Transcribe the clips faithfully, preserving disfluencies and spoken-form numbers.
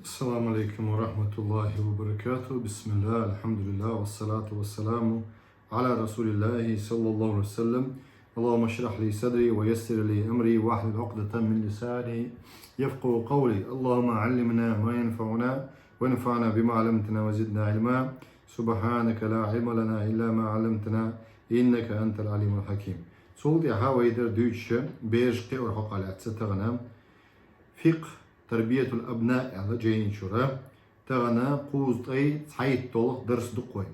السلام عليكم ورحمة الله وبركاته. بسم الله، الحمد لله، والصلاة والسلام على رسول الله صلى الله عليه وسلم. اللهم اشرح لي صدري ويسر لي أمري واحلل عقدة من لساني يفقهوا قولي. اللهم علمنا ما ينفعنا وانفعنا بما علمتنا وزدنا علما. سبحانك لا علم لنا إلا ما علمتنا إنك أنت العليم الحكيم. Цул тӀехьа вай дара дуьйцуш бераш кхиорах хьокъал яц тахана. Фикъхь тарбиятул абна аьлла жайни чура. Тахана кхузткъе цхьайтталгӀа дарс ду-кх вай.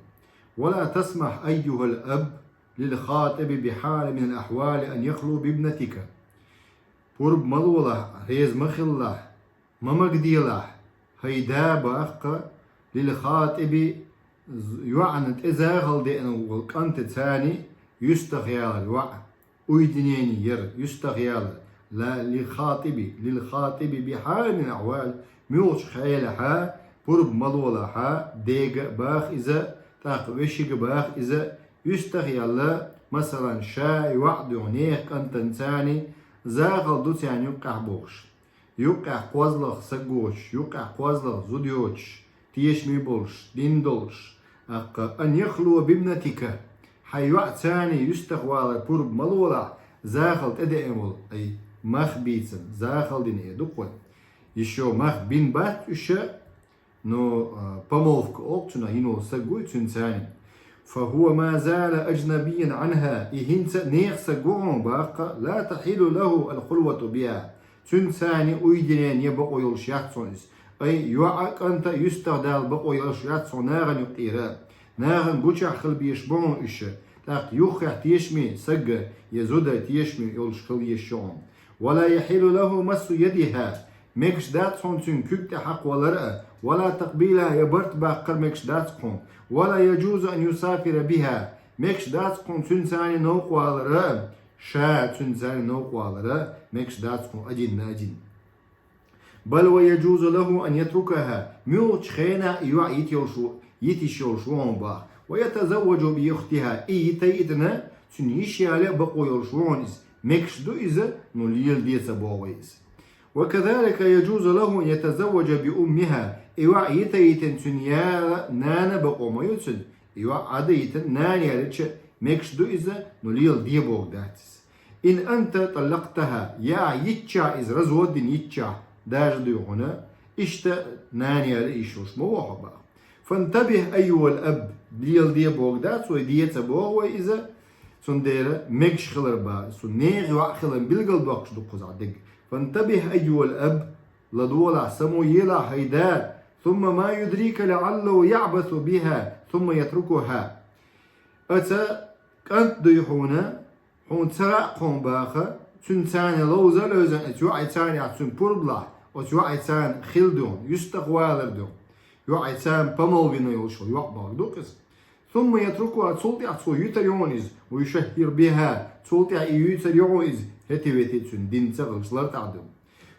ولا تسمح أيها الأب للخاطب بحال من الأحوال أن يخلو بابنتك. Пурба ма лолахь, реза ма хилалахь, ма магаделахь, хӀай да, бах-кха, للخاطب, йоӀана тӀе захал деана волу кӀантаца юьстахъялар, йоӀ, уединение яр, юьстахъялар, لا للخاطب, للخاطب بحال من الأحوال, муьлхачу хьелехьа пурба ма лолахь, дега а бах иза, тӀаккха вешига а бах иза, юьстахъяьлла, масалан, ша йоӀ дуьхьа нехан кӀантаца захал ду царна юккъехь бохуш. Юккъехь кхозлагӀа саг воцуш, юккъехь кхозлагӀа зуда йоцуш, тешаме болуш, дин долуш, тӀаккха أن يخلو بابنتك, хьайн йоӀаца юьстахвалар пурба ма лолахь, захал тӀедеана волу, ай, мах бийцина, захал дина эр ду-кх вай. Ишо мах бина бац уьш, но, а, помолвка олу цунах, йина волу саг вуй цуьнца. فهو ما زال أجنبيا عنها, и хӀинца а нехан саг ву хьуна, бах-кха, لا تحل له الخلوة بها. Цуьнца уединение бакъо йолуш яц хьуна иза. Ай, йоӀа а, кӀанта а юьстахдала бакъо йолуш яц хьуна нахана юккъера. Нахана гучахь хила безаш бу хьуна уьш, тӀаккха юххехь тешаме саг я зуда тешаме йолуш хила езаш ю хьуна. ولا يحل له مس يدها. Мегаш дац хьуна цуьнан куьг тӀе хьакхавалар а, ولا تقبيلها, я барт баккхар мегаш дац хьуна. ولا يجوز أن يسافر بها. Мегаш дац хьуна цуьнца новкъа валар а, ша цуьнца новкъа валар а мегаш дац хьуна один на один. بل ويجوز له أن يتركها. Муьлхачу хенахь и йоӀ йита йолуш ву, йита йиш йолуш ву хьуна, бах. ويتزوج بأختها. И йита а йитина, цуьнан йиш яла а бакъо йолуш ву хьуна иза. Мегаш ду иза, но леладе ца боху вай иза. وكذلك يجوز له أن يتزوج بأمها. И йоӀ йита а йитина, цуьнан яла нана бакъо ма ю цуьнан. И йоӀ Ӏада йитина, нана ялича, мегаш ду иза, но леладе боху дац иза. إن أنت طلقتها, я ахь йитчахь иза, развод дина йитчахь, даже дуй хьуна, иштта нана яла йиш йолуш ма ву хьо, бах. فانتبه أيها الأب, леладе боху дац вай, де ца боху вай иза, цундела мегаш хилар, бах, цу нехан йоӀ хилар билгалдоккхуш ду кхузахь дерг. فانتبه أيها الأب, ладогӀалахь, само елахь, хӀай да, ثم ما يدريك لعله يعبث بها ثم يتركها. Оцу кӀант дуй хьуна, хьуна ца хаьа хьуна, баха, цуьнца ловза а левзина, оцу йоӀаца цуьнан пурба лахь, оцу йоӀаца хила дуьхьа, юьстахвалар дуьхьа. ЙоӀаца помолвина йолуш йоӀ бохург ду-кх иза. ثم يتركها, цул тӀаьхьа цо юьтур ю хьуна иза, ويشهر بها, цул тӀаьхьа и юьйцур ю хьуна иза, хӀетте-ветте цуьнан дин ца хилча, лар тӀехь ду.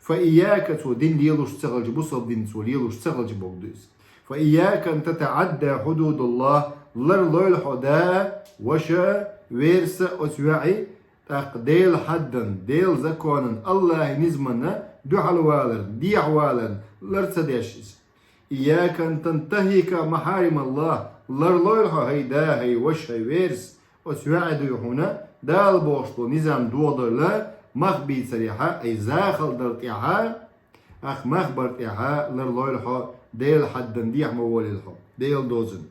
فإياك, цо дин лелош ца хилча, бусалба дин цо лелош ца хилча бохург ду иза. فإياك أن تتعدى حدود الله, лар лойла хьо, да а, ваша а, верас а оцу йоӀан, тӀаккха Делан хьаддан, Делан законан, АллахӀан низамана дуьхьал валарна, дехьа валарна лар ца деш иза. إياك أن تنتهك محارم الله, лар лойла хьо, хӀай да, хӀай ваша, хӀай верас, оцу йоӀе дуй хьуна, Дала бохуш болу низам дохадойла, мах бийцарехьа, ай, захал дар тӀехьа, ах, мах бар тӀехьа лар лойла хьо, Делан хьаддан дехьа ма волийла хьо, Делан дозанна.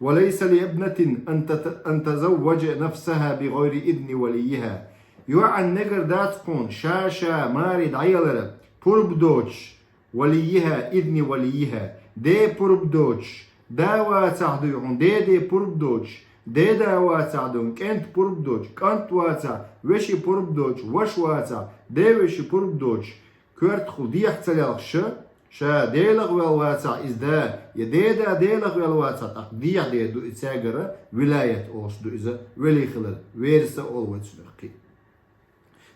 وليس لابنة أن تت-، أن تزوج نفسها بغير إذن وليها. ЙоӀан мегар дац кхуна ша-ша маре дӀаялара, пурба доцуш, وليها, إذن وليها, ден пурба доцуш, да вацахь дуй хьуна, деден пурба доцуш, деда вацахь дуй хьуна, кӀентан пурба доцуш, кӀант вацахь, вешин пурба доцуш, ваша вацахь, ден вешин пурба доцуш, коьртахула дехьа ца лелхаш, ша Делах вел вацахь иза да, я деда Делах вел вацахь, тӀаккха дехьа дер ду и цаьргара, вилаят олуш ду иза, вели хилар, верас а олу вай цунах кхин.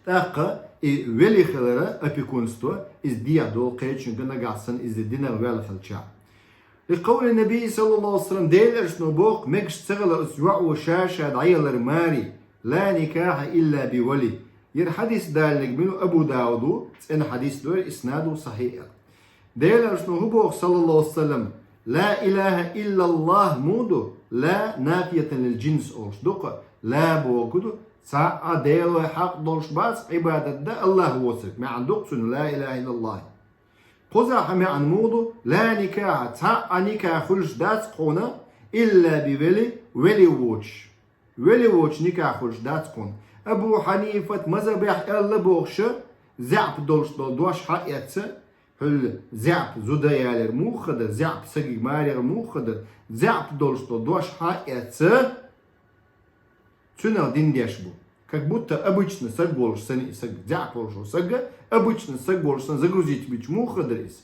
ТӀаккха и вели хилара, опекунство, иза дехьа долу кхечуьнга, нагахь санна иза динах ваьлла хилча. لقول النبي صلى الله عليه وسلم, Делан Элчано боху, мегаш ца хилар оцу йоӀо ша-ша дӀаялар маре, لا نكاح إلا بولي. Яра хьадис даланиг мила ву? Абу Дауда, цӀена хьадис ду, иснад сахьихь. Делан элчано хӀун боху, саллаллаху алейхи ва саллам, «Ла илаха иллаллах» муха ду, «ла нафиятан лил джинс» олуш ду-кх, «ла» бохург ду, цхьа а Делан хьакъ долуш бац Ӏибадат дан Аллах воцург, маьӀна ду-кх цуьнан «ла илаха иллаллах». Кхузахь маьӀна муха ду, «ла никаха», цхьа а никахь хуьлуш дац кхуна, «илла би вали», вали воцуш. Вали воцуш никахь хуьлуш дац кхуна. Абу Хьанифат мазхабехь аьлла бохуша, заьӀап долуш долу дош хьаэцца, хьуьлла заьӀап зуда ялар муха хадара, заьӀап сагиг марегӀар муха хадара, заьӀап долуш долу дош хьаэцца, цуьнах дин деш бу. Как будто обычно саг волуш санна и саг, заьӀап волуш волу саг, обычно саг волуш санна загрузить бича муха хадара иза.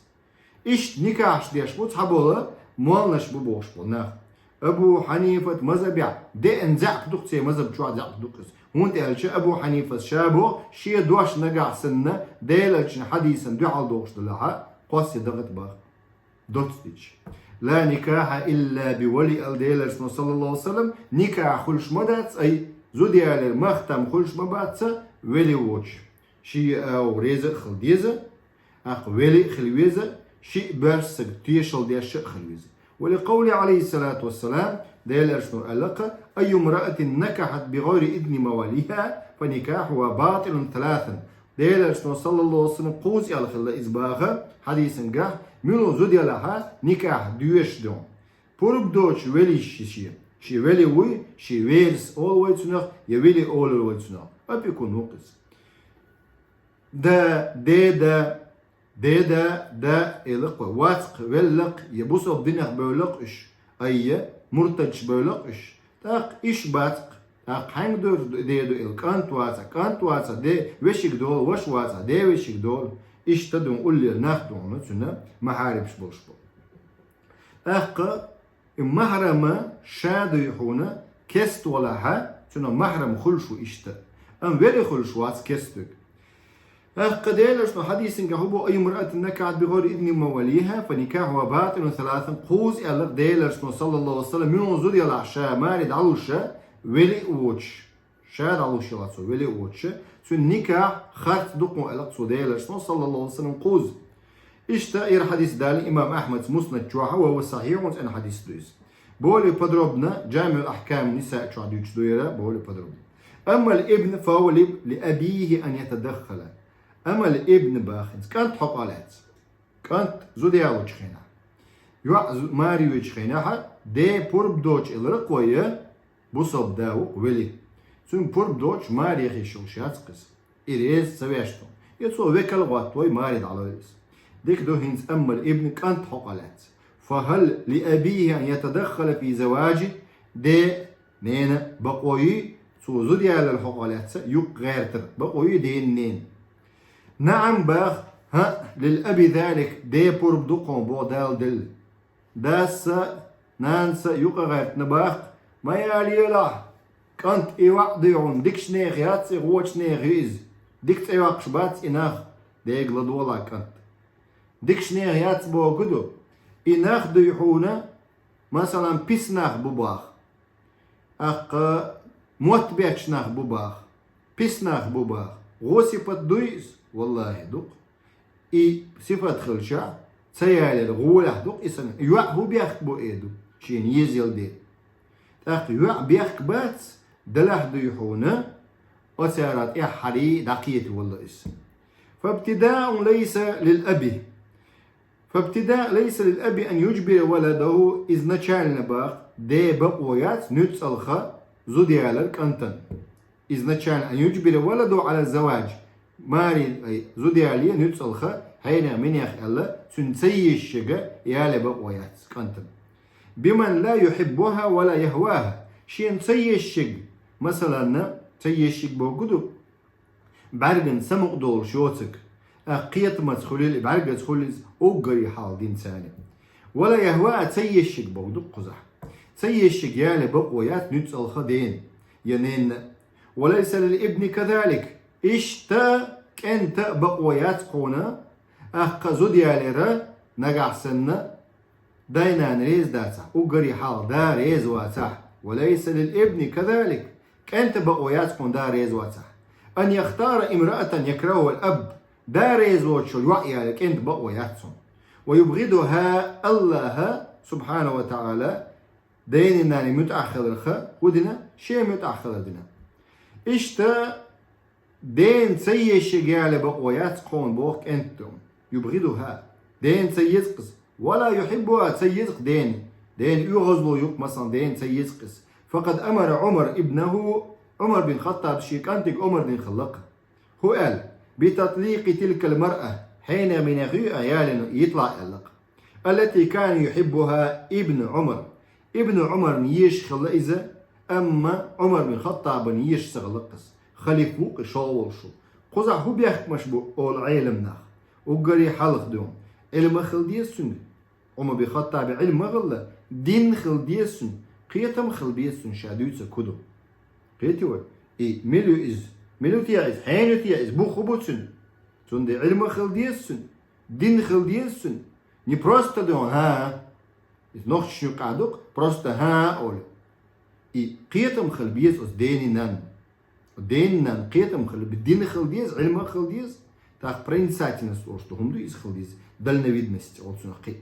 Иштта никахьаш деш бу цхьаболу молланаш бу бохуш болу нах. Абу Хьанифат мазхабехь деана заьӀап ду-кх, церан мазхаб чохь заьӀап ду-кх иза. ХӀунда аьлча Абу Хьанифас ша боху, шен дош нагахь санна Делан элчан хьадисан дуьхьал дохуш делахь а, кхоссе даха а баха. Доцца дича. «Ла никаха илла би вали», аьлла Делан элчано, саллаллаху алейхи ва саллам, никахь хуьлуш ма дац, ай, зуда ялар махтам хуьлуш ма бац, вали воцуш. Ши а реза а хила деза, тӀаккха вали а хила веза, шиъ боьрша саг тешал деш а хила веза. Ва ли къавли алейхиссалату вассалам, Делан элчано аьлла-кх: «Аййумраатин накахьат би гӀайри изни мавалиха, фа никахьуха батилун саласан». Делан элчано, саллаллаху алейхи ва саллам, кхузза аьлла хилла иза баха, хьадисан гахь, муьлха зуда ялахь а никахь доьшуш ду. Пурба доцуш вали йиш ю шен. Шен вали вуй, шен верас олу вай цунах, я вали олура вай цунах. Опекун ву-кх иза. Да, деда, деда, да, элакх вай, вацкх, веллакх, я бусалба динах бевллакх уьш, айя, муртадаш бевллакх уьш. ТӀаккха иштта бацкх. ТӀаккха хьаьнга дер деда ду ила, кӀант вацахь, кӀант вацахь, де вешиг долу, ваша вацахь, де вешиг долу. Иштта ду уллера нах ду хьуна цуьнан махьаримаш болуш болу. ТӀаккха и махьрама ша дуй хьуна, кеста валахь а, цуьнан махьрам хуьлуш ву иштта. Амма вали хуьлуш вац кестиг. ТӀаккха Делан элчано хьадисан гахь хӀун боху: «Аййумраатин накахьат би гӀайри изни мавалиха, фа никахьуха батилун саласан». Кхузза аьлла-кх Делан элчано, саллаллаху алейхи ва саллам, муьлха зуда ялахь ша маре дӀалуш, вали а воцуш. Ша дӀалуш йолахь цо вали а воцуш, цуьнан никахь харц ду кхуна, аьлла-кх цо Делан элчано, саллаллаху алейхи ва саллам, кхузза. Иштта хӀара хьадис далийна имам Ахьмада Муснад чохь а, ва хӀува сахьихьун, цӀена хьадис ду иза. Более подробно Джамиул Ахькам Ниса чохь дуьйцуш ду хӀара, более подробно. «Аммал ибн фавалиб ли абихи ан ятадаххала». Аммал ибн бахинца, кӀант хьокъехь лаьцна. КӀант зуда ялочу хенахь. ЙоӀ зу-, маре йоьдучу хенахь а, де пурба доцуш элира-кх вай, бусалба да ву-кх вали. Цуьнан пурба доцуш маре яха йиш йолуш яц-кх иза. И реза ца веш ду. Я цо векал а гӀоттавой, маре дӀалой иза. Дика ду хӀинца аммал ибн, кӀант хьокъехь лаьцна. «Фа хӀал ли абихи ан ятадаххала фи заважи?» Де, нена бакъо юй, цо зуда ялар хьокъехь лаьцна юкъа гӀертар. Бакъо юй дена, нена? «Наам», бах, «хӀаъ, лил аби залик», де пурба ду кхуна, боху, Дала делла. Дас а, нанас а юкъа гӀертина, бах, ма ялаелахь, кӀант и йоӀ дуй хьуна, дикачу нехан яц и, вочу нехан ю иза. Дика цӀе йоккхуш бац и нах, дега ладогӀалахь кӀант. Дикачу нехан яц бохург ду, и нах дуй хьуна, масалан, писа нах бу, бах. ТӀаккха мотт бетташ нах бу, бах. Писа нах бу, бах. ГӀо сипат дуй иза? Валлахи, ду-кх. И сипат хилча, ца ялар гӀолехь ду-кх и санна. ЙоӀ хӀун бехк бу, э, ду? Шена езал де. ТӀаккха йоӀ бехк бац, делахь дуй хьуна, оцара тӀаьххьарий дӀакхета валла иза. «Фабтидаун лайса лил аби». «Фабтида лайса лил аби ан юджбира валадаху», изначально, бах, де бакъо яц нуьцкъалха зуда ялар кӀантана. «Изначально ан юджбира валадаху ала заваж». Маре, ай, зуда яле нуьцкъалха, хьенех, минех аьлла, цуьнан ца езачу шега яле бакъо яц кӀантана. «Биман ла юхиббуха ва ла яхваха». Шена ца езачу шега, масаланна, ца езачу шега бохург ду, бӀаьргана самукъадолуш йоцург, а, кхетамца хуьлийла, бӀаьргаца хуьлийла, уггаре хьалха дина царна. «Ва ла яхваха», ца езачу шега бохург ду кхузахь. Ца езачу шега яле бакъо яц нуьцкъалха дена я ненна. «Ва лайса лил ибни казалик». Иштта кӀанта а бакъо яц кхуна, тӀаккха зуда ялера нагахь санна, дай-нана реза дацахь, уггаре хьалха да реза вацахь. «Ва лайса лил ибни казалик». КӀанта бакъо яц кхуна, да реза вацахь. «Ан яхтара имраатан якрахухал аб». Да реза воцуш йоӀ яле кӀанта бакъо яц цунна. ويبغضها, АллахӀа, سبحانه وتعالى, дена-нанна муьтӀахь хиларх хӀу дина, шен муьтӀахь хилар дина. Иштта дена ца еза шега яле бакъо яц кхуна боху кӀант ду. يبغضها. Дена ца еза-кх иза. ولا يحبها, ца еза-кх дена. Дена оьгӀазло ю-кх, масала, дена ца еза-кх иза. فقد أمر عمر ابنه, Ӏумар бин Хаттаба шен кӀантага омар дина хилла-кх. ХӀу аьлла: بتطليق تلك المرأة, хьенех-минех ю а ялийна, йитлахь аьлла-кх. التي كان يحبها ابن عمر. Ибн Ӏумарна езаш хилла иза, амма Ӏумар бин Хаттабна езаш ца хилла-кх иза. Халифа ву-кх и шолгӀа волуш ву. Кхузахь хӀун бехкамаш бу олу Ӏелам наха? Уггаре хьалха дуьйна, Ӏилма хила деза цуьнга. Ӏумар бин Хаттаба Ӏилма ма хилла, дин хила деза цуьнан, кхетам хила беза цуьнан ша дуьйцург хӀу ду. Кхетий вай? И мила ю иза? Мила ю те иза? Хьенан ю те иза? Бух хӀун бу цуьнан? Цундела Ӏилма хила деза цуьнан, дин хила деза цуьнан. Не просто дуьйна, хӀа-а. Иза нохчашна юкъахь ду-кх, просто хӀа-а олу. И кхетам хила беза оцу дена-нанна. Дена-нанна кхетам хила, дин хила деза, Ӏилма хила деза. ТӀаккха проницательность олуш ду хӀума ду иза хила деза, дальновидность олу цунах кхин.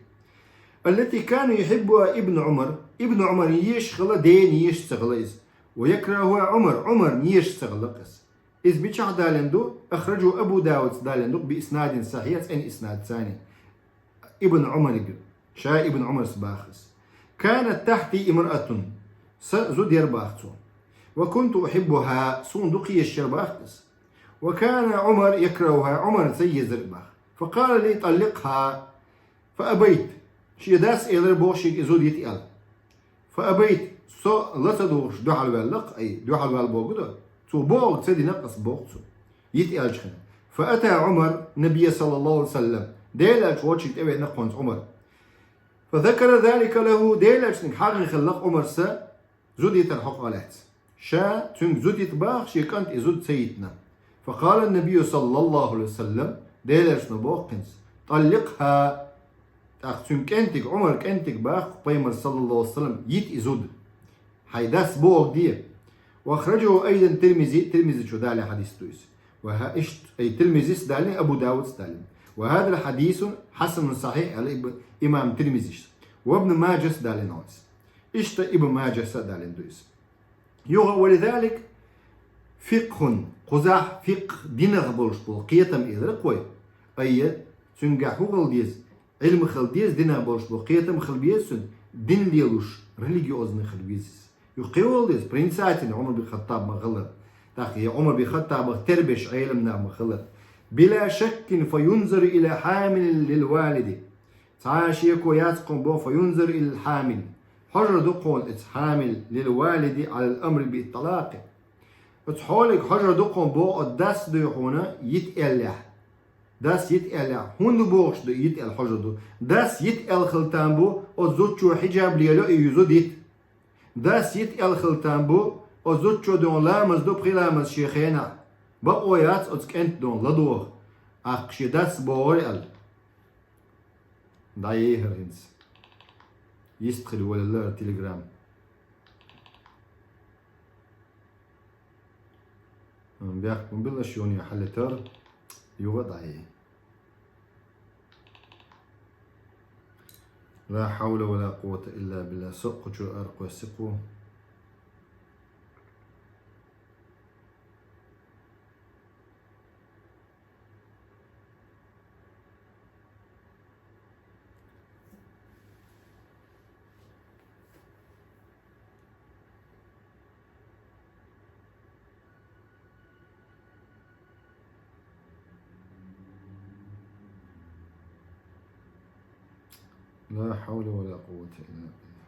التي كان يحبها ابن عمر, Ибн Ӏумарна езаш хилла, дена езаш ца хилла иза. ويكرهها عمر, Ӏумарна езаш ца хилла-кх иза. Иза мичахь далийна ду? أخرجه أبو داود, далийна ду-кх, بإسناد صحيح, цӀена иснад цани. Ибн Ӏумарга, ша Ибн Ӏумарс баха иза: كانت تحتي امرأة, сан зуда яра баха цо. وكنت أحبها, суна дукха езаш яра баха иза. وكان عمر يكرهها, Ӏумарна ца езара баха. فقال لي: طلقها. فأبيت. Шен дас элира боху шега и зуда йита аьлла. فأبيت, со ла ца дугӀуш дуьхьал ваьлла-кх, ай, дуьхьал ваьлла боху ду, цо бохург ца дина-кх ас боху цо, йита аьллачу хенахь. فأتى عمر النبي صلى الله عليه وسلم, Делан элча волчу тӀевеана-кх хӀинца Ӏумар. فذكر ذلك له, Делан элчанга хьахийна хилла-кх Ӏумарс зуда йитаран хьокъехь лаьцна. Ша цуьнга зуда йита баха, шен кӀанта и зуда ца йитина. فقال النبي صلى الله عليه وسلم, Делан элчано боху хӀинца: طلقها. ТӀаккха цуьнан кӀентиг, Ӏумаран кӀентиг баха-кх Пайхамара, саллаллаху Ӏалайхи ва саллам, йита и зуда. Хьайн дас бохург де. وأخرجه أيضا الترمذي, Тирмизичо далийна хьадис ду иза. وه-, ишт-, ай, Тирмизис далийна, Абу Даудс далийна. وهذا حديث حسن صحيح, аьлла иб-, имам Тирмизис. وابن ماجه далийна хьадис. Иштта Ибн Маджас а далийна ду иза. Юха, ولذلك فقه, кхузахь фикъхӀ, динах болуш болу кхетам элира-кх вай. Айя, цуьнгахь хӀун хила деза? Ӏилма хила деза, динах болуш болу кхетам хила беза цуьнан, дин лелош, религиозный хила веза иза. Юха кхин хӀун хила деза? Проницательный Ӏумар бин Хаттаб ма хилар. ТӀаккха я Ӏумар бин Хаттабах тербеш Ӏелам нах ма хилар. بلا شك فينظر إلى حامل للوالد. Цхьа а шеко яц кхуьнан боху, فينظر إلى الحامل. Хьожур ду кхуьнан оцу حامل للوالد على الأمر بالطلاق. Оцу хьолега хьожур ду кхуьнан боху, оцу дас дуй хьуна йита аьллехь. Дас йита аьллехь, хӀунда бохуш ду йита аьлла хьожур ду? Дас йита аьлла хила там бу, оцу зудчо хьиджаб лело и зуда йита. Дас йита аьлла хила там бу, оцу зудчо дуьйна ламаз ду, пхи ламаз шен хенахь. Бакъо яц оцу кӀентан дуьйна ладогӀа, аккха шен дас бохура аьлла. ДӀаехьара хӀинца. Йист хила волаллара телеграм. Бехк ма билла, шуна хьаллетар юха а дӀае. لا حول ولا قوة إلا بالله. Со кху чуьра ара кхоьссина кху. لا حول ولا قوة إلا بالله.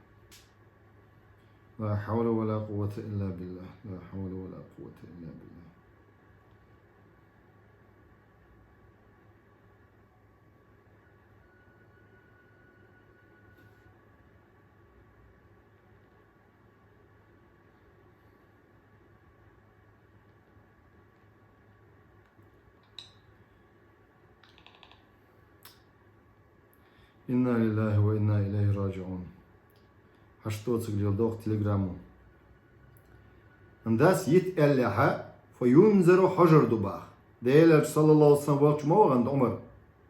لا حول ولا قوة إلا بالله. لا حول ولا قوة إلا بالله. إنا لله وإنا إليه راجعون. Хьашт доцург леладо-кх телеграммо. Дас йита аьллехьа, فينظر, хьожур ду баха. Делан элча, саллаллаху Ӏалайхи ва саллам, волчу ма вахана Ӏумар.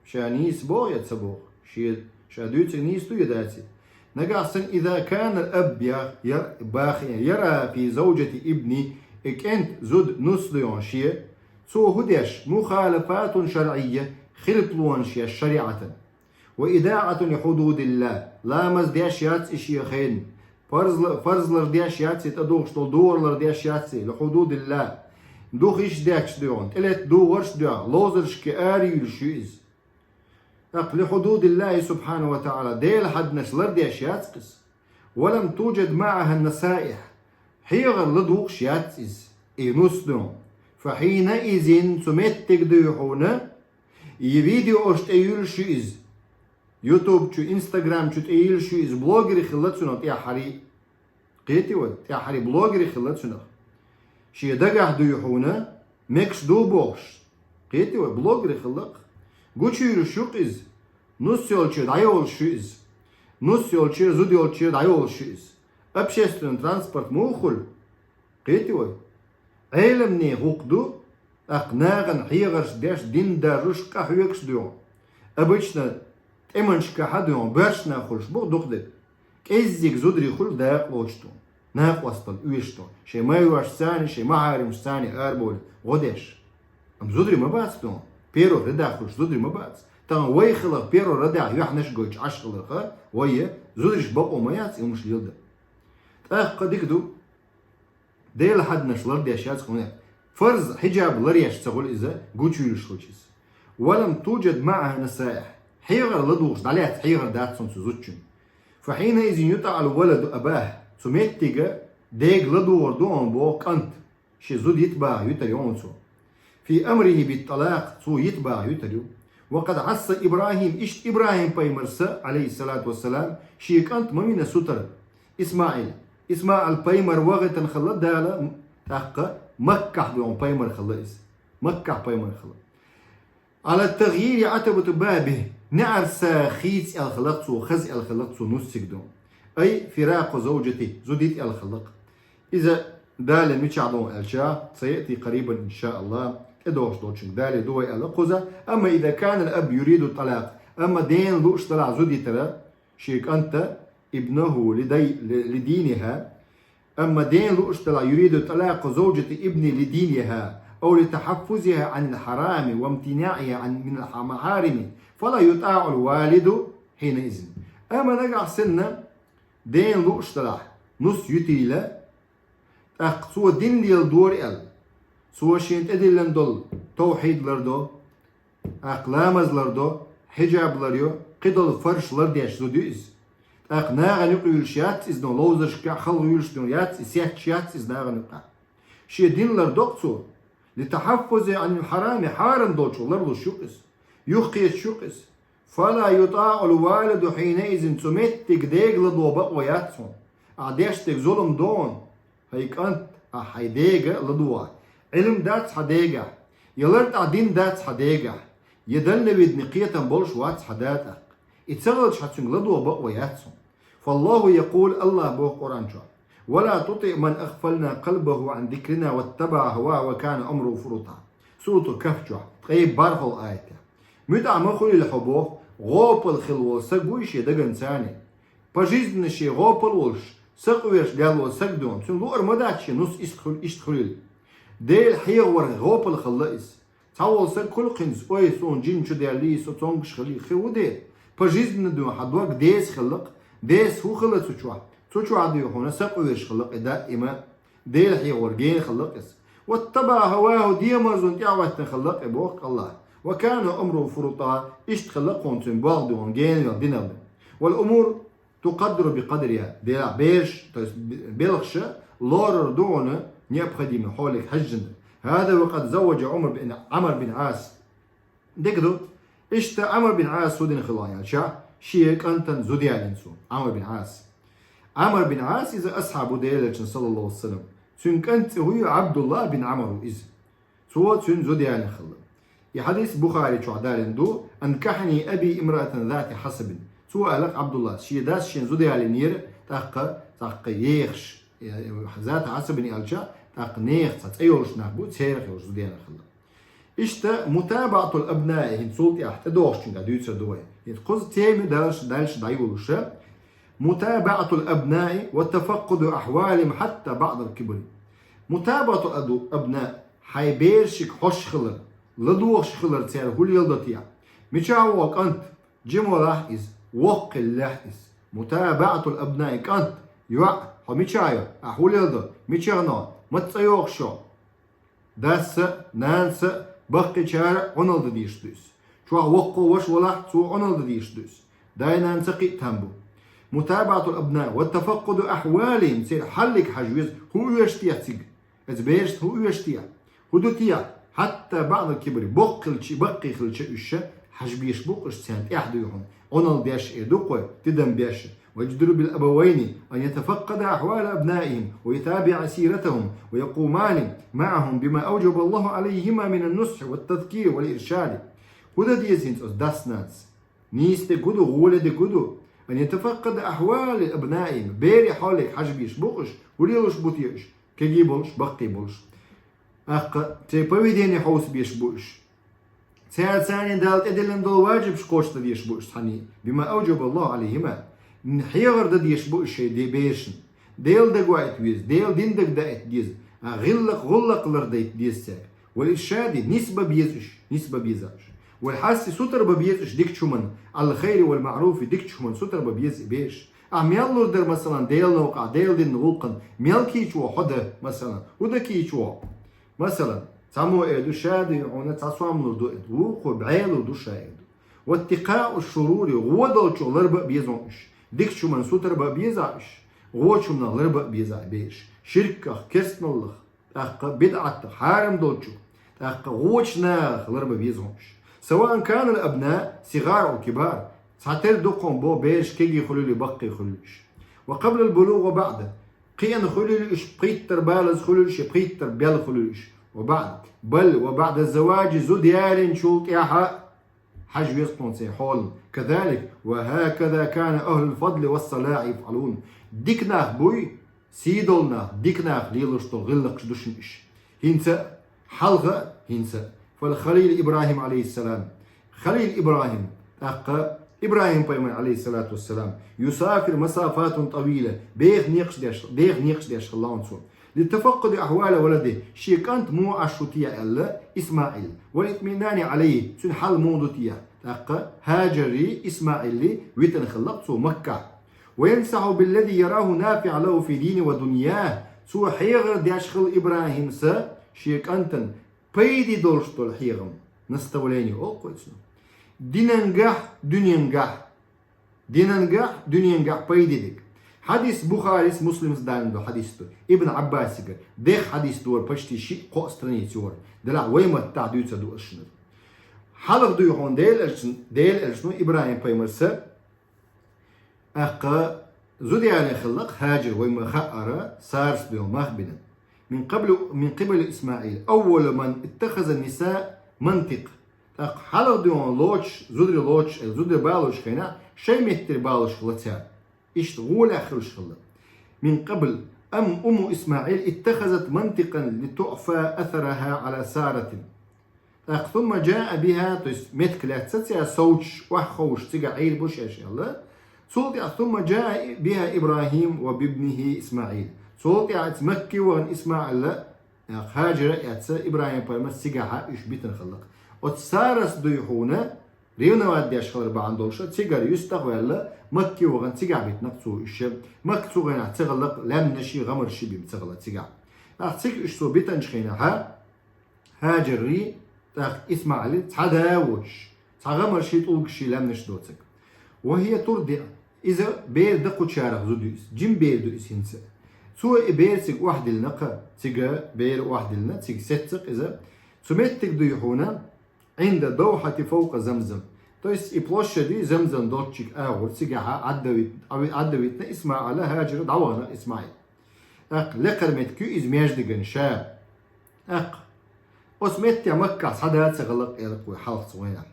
Ша нийса боху я ца боху? Шен, ша дуьйцург нийса ду я дац? Нагахь санна, иза канал аб я, яр, бахи, яра фи завжати ибни, и кӀант зуда нус ду йоӀ шен, цо хӀу деш, мухалафатун шаръийя, хилпалонаш еш шариӀатан. Ва идаатун ли худудилла, ламаз деш яц и шен хенна, фарзла-, фарзлар деш яц и, тӀадугӀуш долу духарлар деш яц и, ли худудилла, духийш детташ ду йоӀ, тӀелетта духарш ду йоӀ, ловзаршка араюьйлуш ю иза. ТӀаккха ли худудиллахи субхьанаху ва таӀала, Делан хьаднаш лардеш яц иза. Ва лам тужад маӀаха насаихь, хьехар ладугӀуш яц иза, и нус ду. Фа хьина изин, цу меттиг дуй хьуна, и видеош тӀеюьйлуш ю иза. Ютуб чу, Инстаграм чу тӀеюьйлуш ю иза, блогер хилла цунах тӀаьххьарий. Кхетий вай, тӀаьххьарий блогер хилла цунах. Шен дагахь дуй хьуна, мегаш ду бохуш. Кхетий вай, блогер хилла-кх. Гучуьйлуш ю-кх иза. Нус йолчу дӀайолуш ю иза. Нус йолчу, зуда йолчу дӀайолуш ю иза. Общественный транспорт муха хуьлу? Кхетий вай? Ӏеламнехан хӀуъа ду, тӀаккха нахана хьехарш деш, дин даржош, къахьоьгуш ду йоӀ. Обычно тӀеманашкахь а ду йоӀ, боьрша нах хуьлуш бу дукха дерг. КӀеззиг зударий хуьлу дакъа лоцуш ду йоӀ, накъосталла оьшуш ду йоӀ, шайн майошца а, шайн махьарамашца а арабовлий гӀо деш. Амма зударий ма бац ду йоӀ, первый рядах хуьлуш зударий ма бац. Тахана вай хиларх первый рядах юьхьанаш гойтуш Ӏаш хиларх, вай, зударшна бакъо ма яц и хӀумаш леладан. ТӀаккха дика ду. Делан хьаднаш лардеш яц хьуна. Фарз хьиджаб ларъеш ца хуьлу иза, гучуьйлуш хуьлу иза. Ва лам тужад маӀаха насаихь. Хьехар ладугӀуш дӀалаьцна хьехар дац цунна цу зудчунна. Фа хьина изин ютӀаӀу ал-валаду абаху. Цу меттиге дега ладугӀур ду хьуна боху кӀант. Шен зуда йита баха юьтур ю хьуна цо. Фи амрихи бит-тӀалакъ, цо йита баха юьтур ю. Ва къад Ӏасса ИбрахӀим, иштта ИбрахӀим-пайхамарс, Ӏалайхиссалату вассалам, шен кӀант ма вина сутара. ИсмаӀил. ИсмаӀил-пайхамар вахийтина хилла Дала, тӀаккха Маккахь ду йоӀ пайхамар хилла иза. Маккахь пайхамар хилла. Ӏала тагъйири Ӏатабату бабихи, неӀарса хийца аьлла хилла-кх цо, хаза аьлла хилла-кх цо нус цига ду. Ай фиракъу завжатихи, зуда йита аьлла хилла-кх. Иза Дала мичахь ду аьлча, саяъти къарибан, иншааллахӀ, тӀедогӀуш долчуьнга Дала ду вай аьлла кхуза. Амма иза канал аб юриду тӀалакъ, амма дена лууш далахь зуда йитар шен кӀанта, ибнаху лидай-, ли-, лидиниха, амма дена лууш далахь юриду тӀалакъа завжати ибни лидиниха, ау литахьаффузиха Ӏанил хьарами ва имтинаӀиха Ӏан, минал ха-, махьарими, фала ютӀаӀу ал-валиду хьина изин. Амма нагахь санна дена лууш далахь, нус юьтийла, тӀаккха цо дин леладора аьлла, цо шена тӀедиллина долу тавхьид лардо, тӀаккха ламаз лардо, хьиджаб ларйо, кхидолу фарзаш лардеш зуда ю иза. ТӀаккха нахана юкъа юьйлуш яц иза, но ловзаршкахь халха юьйлуш ду яц иза, сетташ яц иза нахана юкъахь. Шен дин лардо-кх цо. Литахьаффузи Ӏанил хьарами, хьарам долчух ларлуш ю-кх иза. Юхакхеташ ю-кх иза. Фала ютӀаӀу ал-валиду хьина изин, цу меттиг дега ладогӀа бакъо яц хьуна. Ахь деш дерг зулам ду хьуна. ХӀай кӀант, ахь хьайн дега ладогӀа. Ӏилм дац хьан дегахь, я лартӀехь дин дац хьан дегахь, я дальновидный кхетам болуш вац хьан да тӀаккха. И ца хилча хьан цуьнга ладогӀа бакъо яц хьуна. ФаллахӀу якъулу, АллахӀа боху Къуръан чохь: «Ва ла тутиӀ ман агъфална къалбаху Ӏан зикрина ваттабаӀа хаваху ва кана амруху фурута». Суратул Кахф чохь, ткъе бархӀалгӀа аятехь. МуьтӀахь ма хуьлийла хьо боху, гӀопал хилла волу саг вуй шен даганца а. По жизни шен гӀопал волуш, сакъоьруш даьлла волу саг ду хьуна, цуьнан луъар ма дац шен нус иштта хуьлийла. Делан хьехаварх гӀопал хилла иза. Цхьаволу саг хуьлу кхин, ой, суна жин чу даьллий, со цомгуш хилий, хи хӀун де? По жизни ду хьуна, хьан дог деса хилла-кх. Деса хӀун хилла цу чохь? Цу чохь ду хьуна сакъоьруш хилла-кх и даима. Делан хьехавар гена хилла-кх иза. ВаттабаӀа хаваху, демарзонна тӀаьхьахӀоьттина хилла-кх и боху АллахӀа. Ва кана амруху фурута, иштта хилла-кх хьуна цуьнан болх ду хьуна гена йолу динан. Вал умуру тукъаддару бикъадриха, делахь бераш, то есть белхаша лорур ду хьуна необходимый хьоле хьаьжжина. ХӀаза ва къад завважа Ӏумар бин, Ӏамр бин Ӏас. Дика ду. Иштта Ӏамр бин Ӏас хӀун дина хилла аьлча, шен кӀантана зуда ялийна цо, Ӏамр бин Ӏас. Ӏамр бин Ӏас иза асхьаб ву Делан Элчанан, саллаллаху Ӏалайхи ва саллам. Цуьнан кӀант цӀе хӀу ю, Ӏабдулла бин Ӏамр ву иза. Цо цуьнан зуда ялийна хилла. И хьадис Бухари чохь далийна ду: «Анкахьани аби имраатан зати хьасабин». Цо аьлла-кх Ӏабдуллас, шен дас шен зуда ялийнера, тӀаккха, тӀаккха ехаш, э, зати хьасабин аьлча, тӀаккха нехан цхьа цӀе йолуш нах бу, церах йолуш зуда ялийна хилла. Иштта мутабаъатул абнаи хӀинца цул тӀехьа тӀедогӀучунгахь дуьйцур ду вай. ХӀинца кхуза тема дальше, дальше дӀайолуша. متابعة الأبناء وتفقد أحوالهم حتى بعد الكبر. متابعة الأبناء, хьайн берашка хьожуш хилар, ладугӀуш хилар церан хӀун леладо те. Мичахь вогӀу кӀант, жима валахь иза, воккха хиллехь иза. متابعة الأبناء, кӀант, йоӀ, хьо мичахь ю, ахь хӀун леладо, мичахь но, маца йогӀуш ю. Дас а, нанас а, баккхийчара а Ӏуналла дан дезаш ду иза. Чохь воккха ваша валахь, цо Ӏуналла дан дезаш ду иза. Дай-нанас а кхин а там бу. متابعة الأبناء وتفقد أحوالهم, церан хьаллиг хьажа веза, хӀун оьшу те цига? Иза берашна хӀун оьшу те? ХӀун ду те? حتى بعد الكبر, боккха хилча, баккхий хилча уьш, хьажа безаш бу-кх уьш царна тӀехь дуй хьуна. Ӏуналла деш эр ду-кх вай, тидам беш. ويجدر بالأبوين أن يتفقد أحوال أبنائهم ويتابع سيرتهم ويقومان معهم بما أوجب الله عليهما من النصح والتذكير والإرشاد. ХӀун дан деза хӀинца оцу дас-нанас? Нийса дерг хӀун ду, гӀоли дерг хӀун ду? أن يتفقد أحوال أبنائهم, берийн хьаллиг хьажа безаш бу-кх уьш, хӀун лелош бу те уьш, кегий болуш, баккхий болуш. ТӀаккха церан поведение хьовса безаш бу уьш. Цара царна Дала тӀедиллина долу ваджибаш кхочушдан дезаш бу уьш цхьаьний, بما أوجب الله عليهما, хьехар дан дезаш бу уьш шайн де-, берашна. Делан дагахь даийта веза, Делан динан дагахь даийта деза, а гӀиллакх-гӀуллакх лардайта деза цаьрга. والإرشاد, нисбан беза уьш, нисбан беза уьш. والحث, сутара бан беза уьш дикачу хӀуманна, على الخير والمعروف, дикачу хӀуманна сутара бан беза и бераш. Ахь мел лур дара, масалан, Делан новкъахь, Делан динан гӀуллакхана мел кийча вогӀу хьо дан, масалан, хӀун дан кийча вогӀу? Масалан, цхьаммо эр ду, ша дуй хьуна цхьа сом лур ду эр ду, вукхо бӀе лур ду ша эр ду. واتقاء الشرور, вон долчух ларба а беза уьш. Дикачу хӀуманна сутара бан беза уьш, вочу хӀуманах ларба а беза бераш. Ширках, керстаналлах, тӀаккха бидӀатах, хьарам долчух, тӀаккха вочу нахах ларба беза уьш. سواء كان الأبناء صغار أو كبار, цхьатера ду-кх хьуна боху бераш кегий хуьлийла, баккхий хуьлийла уьш. وقبل البلوغ وبعده, кхиъна хуьлийла уьш, пхийттара балаза хуьлийла уьш, я пхийттара бел хуьлийла уьш. وبعد, بل وبعد الزواج, зуда ялийначул тӀаьхьа хьажа веза тхуна церан хьолана. كذلك, وهكذا كان أهل الفضل والصلاح يفعلون. Дика нах буй, сий долу нах, дика нах лелош долу гӀиллакхаш ду шуна уьш. ХӀинца а, хьалха а, хӀинца а. فالخليل إبراهيم عليه السلام, Халил ИбрахӀим, тӀаккха ИбрахӀим-пайхамар, عليه الصلاة والسلام, يسافر مسافات طويلة, беха некъаш деш, беха некъаш деш хилла ву цо. لتفقد أحوال ولده, шен кӀант муха Ӏаш ву те аьлла, ИсмаӀил, والاطمئنان عليه, цуьнан хьал муха ду те. ТӀаккха ХӀажаррий, ИсмаӀилий витина хилла-кх цо Маккахь. وينصح بالذي يراه نافعا له في دينه ودنياه, цо хьехар деш хилла ИбрахӀимас шен кӀантана пайде долуш долу хьехам, наставление олу-кх вай цунах. Динангахь, дуьненгахь, динангахь, дуьненгахь пайде дерг. Хьадис Бухарис, Муслимс далийна долу хьадис ду. Ибн Ӏаббасигара, дех хьадис ду вара, почти шиъ-кхоъ страница ю вара. Делахь вай маттахь дуьйцур ду ас шуна. Хьалха дуй хьуна Делан элчан, Делан элчано ИбрахӀим-пайхамарс ТӀаккха зуда ялийна хилла-кх ХӀажар, вай ма хаъара, Сарас дуй хьуна мах бина. من قبل, من قبل إسماعيل. أول من اتخذ النساء منطقة. ТӀаккха хьалха дуй хьуна лоцуш, зударий лоцуш, э, зударий балош хенахь, шайн меттера балош хилла цара. Иштта гӀолехь хуьлуш хилла. من قبل. أم أم إسماعيل اتخذت منطقة لتعفى أثرها على سارة. ТӀаккха ثم جاء بها, то есть меттиг лаьцна цара совцуш, охьаховшуш, цигахь Ӏийр бу шаьш аьлла. Цул тӀаьхьа ثم جاء بها إبراهيم وبابنه إسماعيل. Цул тӀаьхьа оцу Макке вахана ИсмаӀил а, ХӀажар а эцна, ИбрахӀим-пайхамарс цигахь уьш битина хилла-кх. Оцу Сарас дуй хьуна ревновать деш хилар бахьана долуш, цигара юьстах а ваьлла, Макке вахана цигахь битина-кх цо уьш. Макка цу хенахь ца хилла-кх, лаьмнаший, гӀамарший бен ца хилла цигахь. ТӀаккха цига уьш цо битинчу хенахь, ХӀажаррий, тӀаккха ИсмаӀилий цхьа да а воцуш, цхьа гӀамарший, тӀулгаший, лаьмнаш доцург. وهي ترضع, иза бер дакхучарах зуда ю иза, жима бер ду иза хӀинца а. Цо и бер цига охьадиллина-кх, цига бер охьадиллина, цига сецна-кх иза. Цу меттиг дуй хьуна عند الدوحة فوق زمزم. То есть и площадь Замзам доцчуьнга агӀор цигахь Ӏадда вит-, Ӏадда витина ИсмаӀил а, ХӀажар а дӀавахана ИсмаӀил. ТӀаккха лекхара меттиг ю иза маьждиган ша. ТӀаккха оцу меттехь Маккахь цхьа да а ца хилла-кх, элира-кх вай хьалха цу хенахь.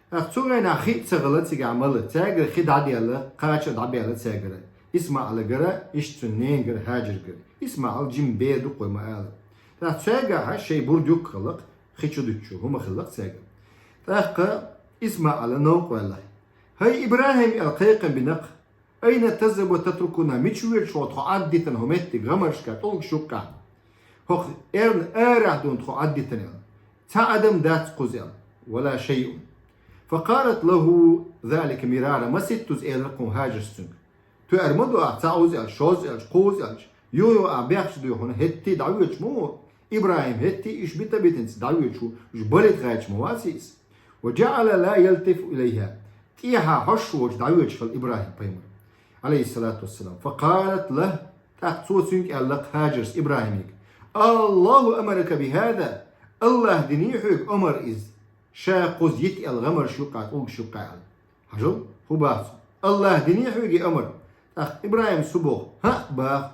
ТӀаккха цу хенахь хи а ца хилла цигахь мала, цаьргара хи дӀадаьлла, кхача а дӀабаьлла цаьргара. ИсмаӀилагара, иштта цуьнан ненагара, ХӀажаргара. ИсмаӀил жима бер ду-кх вай ма аллара. ТӀаккха цигахь шайн бурд юккъе хилла-кх, кхы чу дуьтучу, хӀума хилла-кх цаьрга. ТӀаккха ИсмаӀила новкъа ваьлла: «ХӀай ИбрахӀим», — аьлла кхайкхам бина-кх, «أين تذهب وتتركنا؟ Мича воьдуш хьо тхо Ӏаддитана, хӀокху меттиг гӀамаршка тӀулгаш юккъехь? ХӀокху эрна арахь ду тхо Ӏаддитана», — аьлла. «Цхьа адам дац кхуза», — аьлла. «ولا شيء». فقالت له ذلك مرارا. Масийттаза элира кхунна Хьажарс цуьнга. Тоьар ма ду ахь, цхьаъ вуза аьлча, шозза аьлча, кхузза аьлча. Юха-юха ахь бехча дуй хьуна, хӀетте а дӀавоьдуш ма ву. ИбрахӀим хӀетте а иштта бита-битанца дӀавоьдуш ву, уьш балита гӀайча ма ваций иза. وجعل لا يلتفت إليها. ТӀехьа хьожуш воцуш дӀавоьдуш хилла ИбрахӀим-пайхамар, Ӏалайхиссалату вассалам. فقالت له. ТӀаккха цо цуьнга аьлла-кх Хьажарс ИбрахӀимига: «الله أمرك بهذا؟ АллахӀа диний хьоьга омар иза, ша кхуза йита аьлла, гӀамарш юккъехь, тӀулгаш юккъехь?» — аьлла. Хьажал, хӀун боху цо? АллахӀа диний хьоьга и омар? ТӀаккха ИбрахӀимс хӀун боху? ХӀаъ, боху,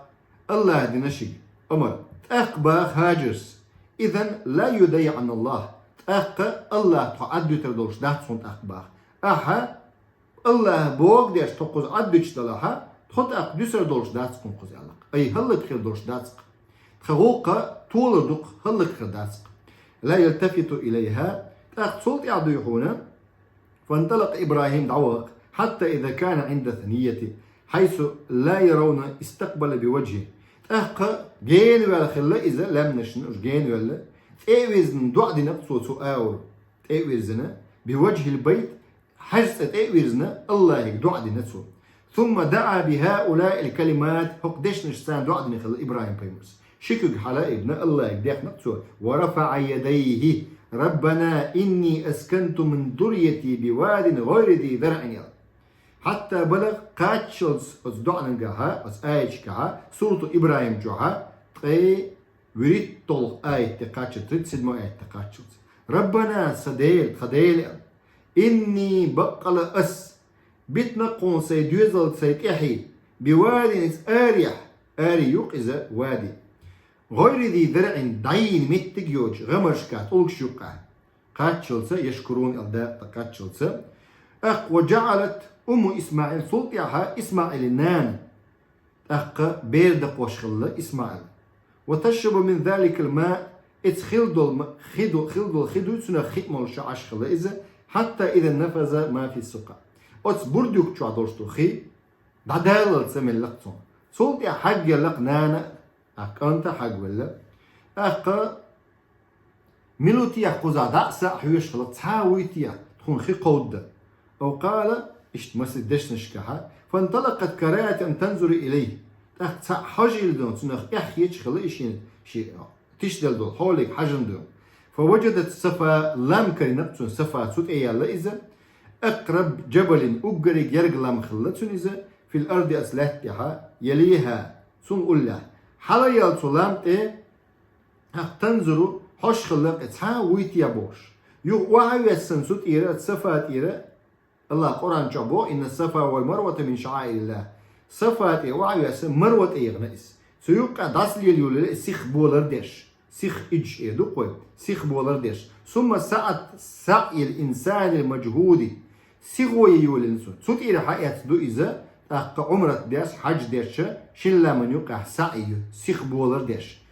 АллахӀа дина шуьга омар. ТӀаккха боху Хьажарс: «إذن لا يضيعنا الله». ТӀаккха АллахӀ тхо Ӏаддуьтур долуш дац хьуна тӀаккха, боху. Ахьа АллахӀа бохург деш тхо кхуза Ӏаддуьтуш делахь, тхо тӀаккха дуьсур долуш дац хьуна кхуза, аьлла-кх. Ай, хӀаллакьхир долуш дац-кх. Тхан гӀуллакх толур ду-кх, хӀаллакьхир дац-кх. لا يلتفت إليها. ТӀаккха цул тӀаьхьа дуй хьуна, فانطلق إبراهيم, дӀаваха-кх, حتى إذا كان عند الثنية حيث لا يرون استقبل بوجهه. ТӀаккха генаваьлла хилла иза, лаьмнашна уьш генаваьлла, тӀе а вирзина доӀа дина-кх цо цу агӀор, тӀе а вирзина, بوجه البيت, хьаьжа цӀа тӀе а вирзина, АллахӀига доӀа дина цо. ثم دعا بهؤلاء الكلمات, хӀокху дешнашца доӀа дина хилла ИбрахӀим-пайхамарс. Ши куьг хьала а йибина, АллахӀига дехна-кх цо: «ورفع يديه: ربنا إني أسكنت من ذريتي بواد غير ذي زرع», — аьлла. حتى بلغ, кхаччалц оцу доӀанагахьа, оцу аяташкахьа, сурту ИбрахӀим чохьа, ткъе вуьрхӀитталгӀа аят тӀе кхаччалц, тридцать седьмой аят тӀе кхаччалц: «ربنا, сан Дела, тхан Дела, аьлла, إني, баккъала ас, битина-кх хьуна сайн доьзал, сайн тӀаьхье, بواد, иза арахь, аре ю-кх иза, вади, غير ذي زرع, дӀайина меттиг а йоцуш, гӀамаршка тӀулгаш юккъехь». Кхаччалца, يشكرون аьлла дакъа тӀе кхаччалца. ТӀаккха وجعلت أم إسماعيل, цул тӀаьхьа ИсмаӀилан нана, тӀаккха бер дакхош хилла ИсмаӀил. وتشرب من ذلك الماء, эца хилла долу ма-, хи ду-, хилла долу хи дуй, цунах хи а молуш Ӏаш хилла иза, حتى إذا نفذ ما في السقا. Оцу бурдюк чохь долуш долу хи дӀадаллалц ца мелла-кх цунна. Цул тӀаьхьа хьагвелла-кх нана, а кӀант а хьагвелла. ТӀаккха: «Мила ву техьа кхузахь, дӀа а, са а хьоьжуш хилла, цхьа а вуй техьа, тхуна хи кховдадан?» أو قال, иштта масех дешнашкахьа: «فانطلقت كراهة أن تنظر إليه». ТӀаккха цхьаъ хьожийла дуьйна, цунах эхь хеташ хилла и шена, шен тиша делла долу хьоле хьажийна дуьйна. فوجدت الصفا, лам карийна-кх цунна, Сафа, цу тӀе яьлла иза. أقرب جبل, уггаре герга лам хилла цуьнан иза, في الأرض, оцу лаьтта тӀехьа, يليها, цунна уллехь. Хьала яьлла цу лам тӀе, хӀакъ, تنظر, хьожуш хилла-кх и, цхьа а вуй техьа бохуш. Юха охьа а вессина цу тӀера, оцу Сафа тӀера, АллахӀа Къуръан чохь боху: «إن الصفا والمروة من شعائر الله». Сафа тӀе охьа а вессина, Марва тӀе яхана иза. Цу юккъехь дӀасалела йолаелла и сиха болар деш. Сиха идж эр ду-кх вай, сиха болар деш. ثم سعى, سعي الإنسان المجهود. Сихо ян йолаелла цо. Цу тӀера хьаэцна ду иза, тӀаккха Ӏумрат деш, хьаж деш, шина ламан юккъехь саӀий, сиха болар деш.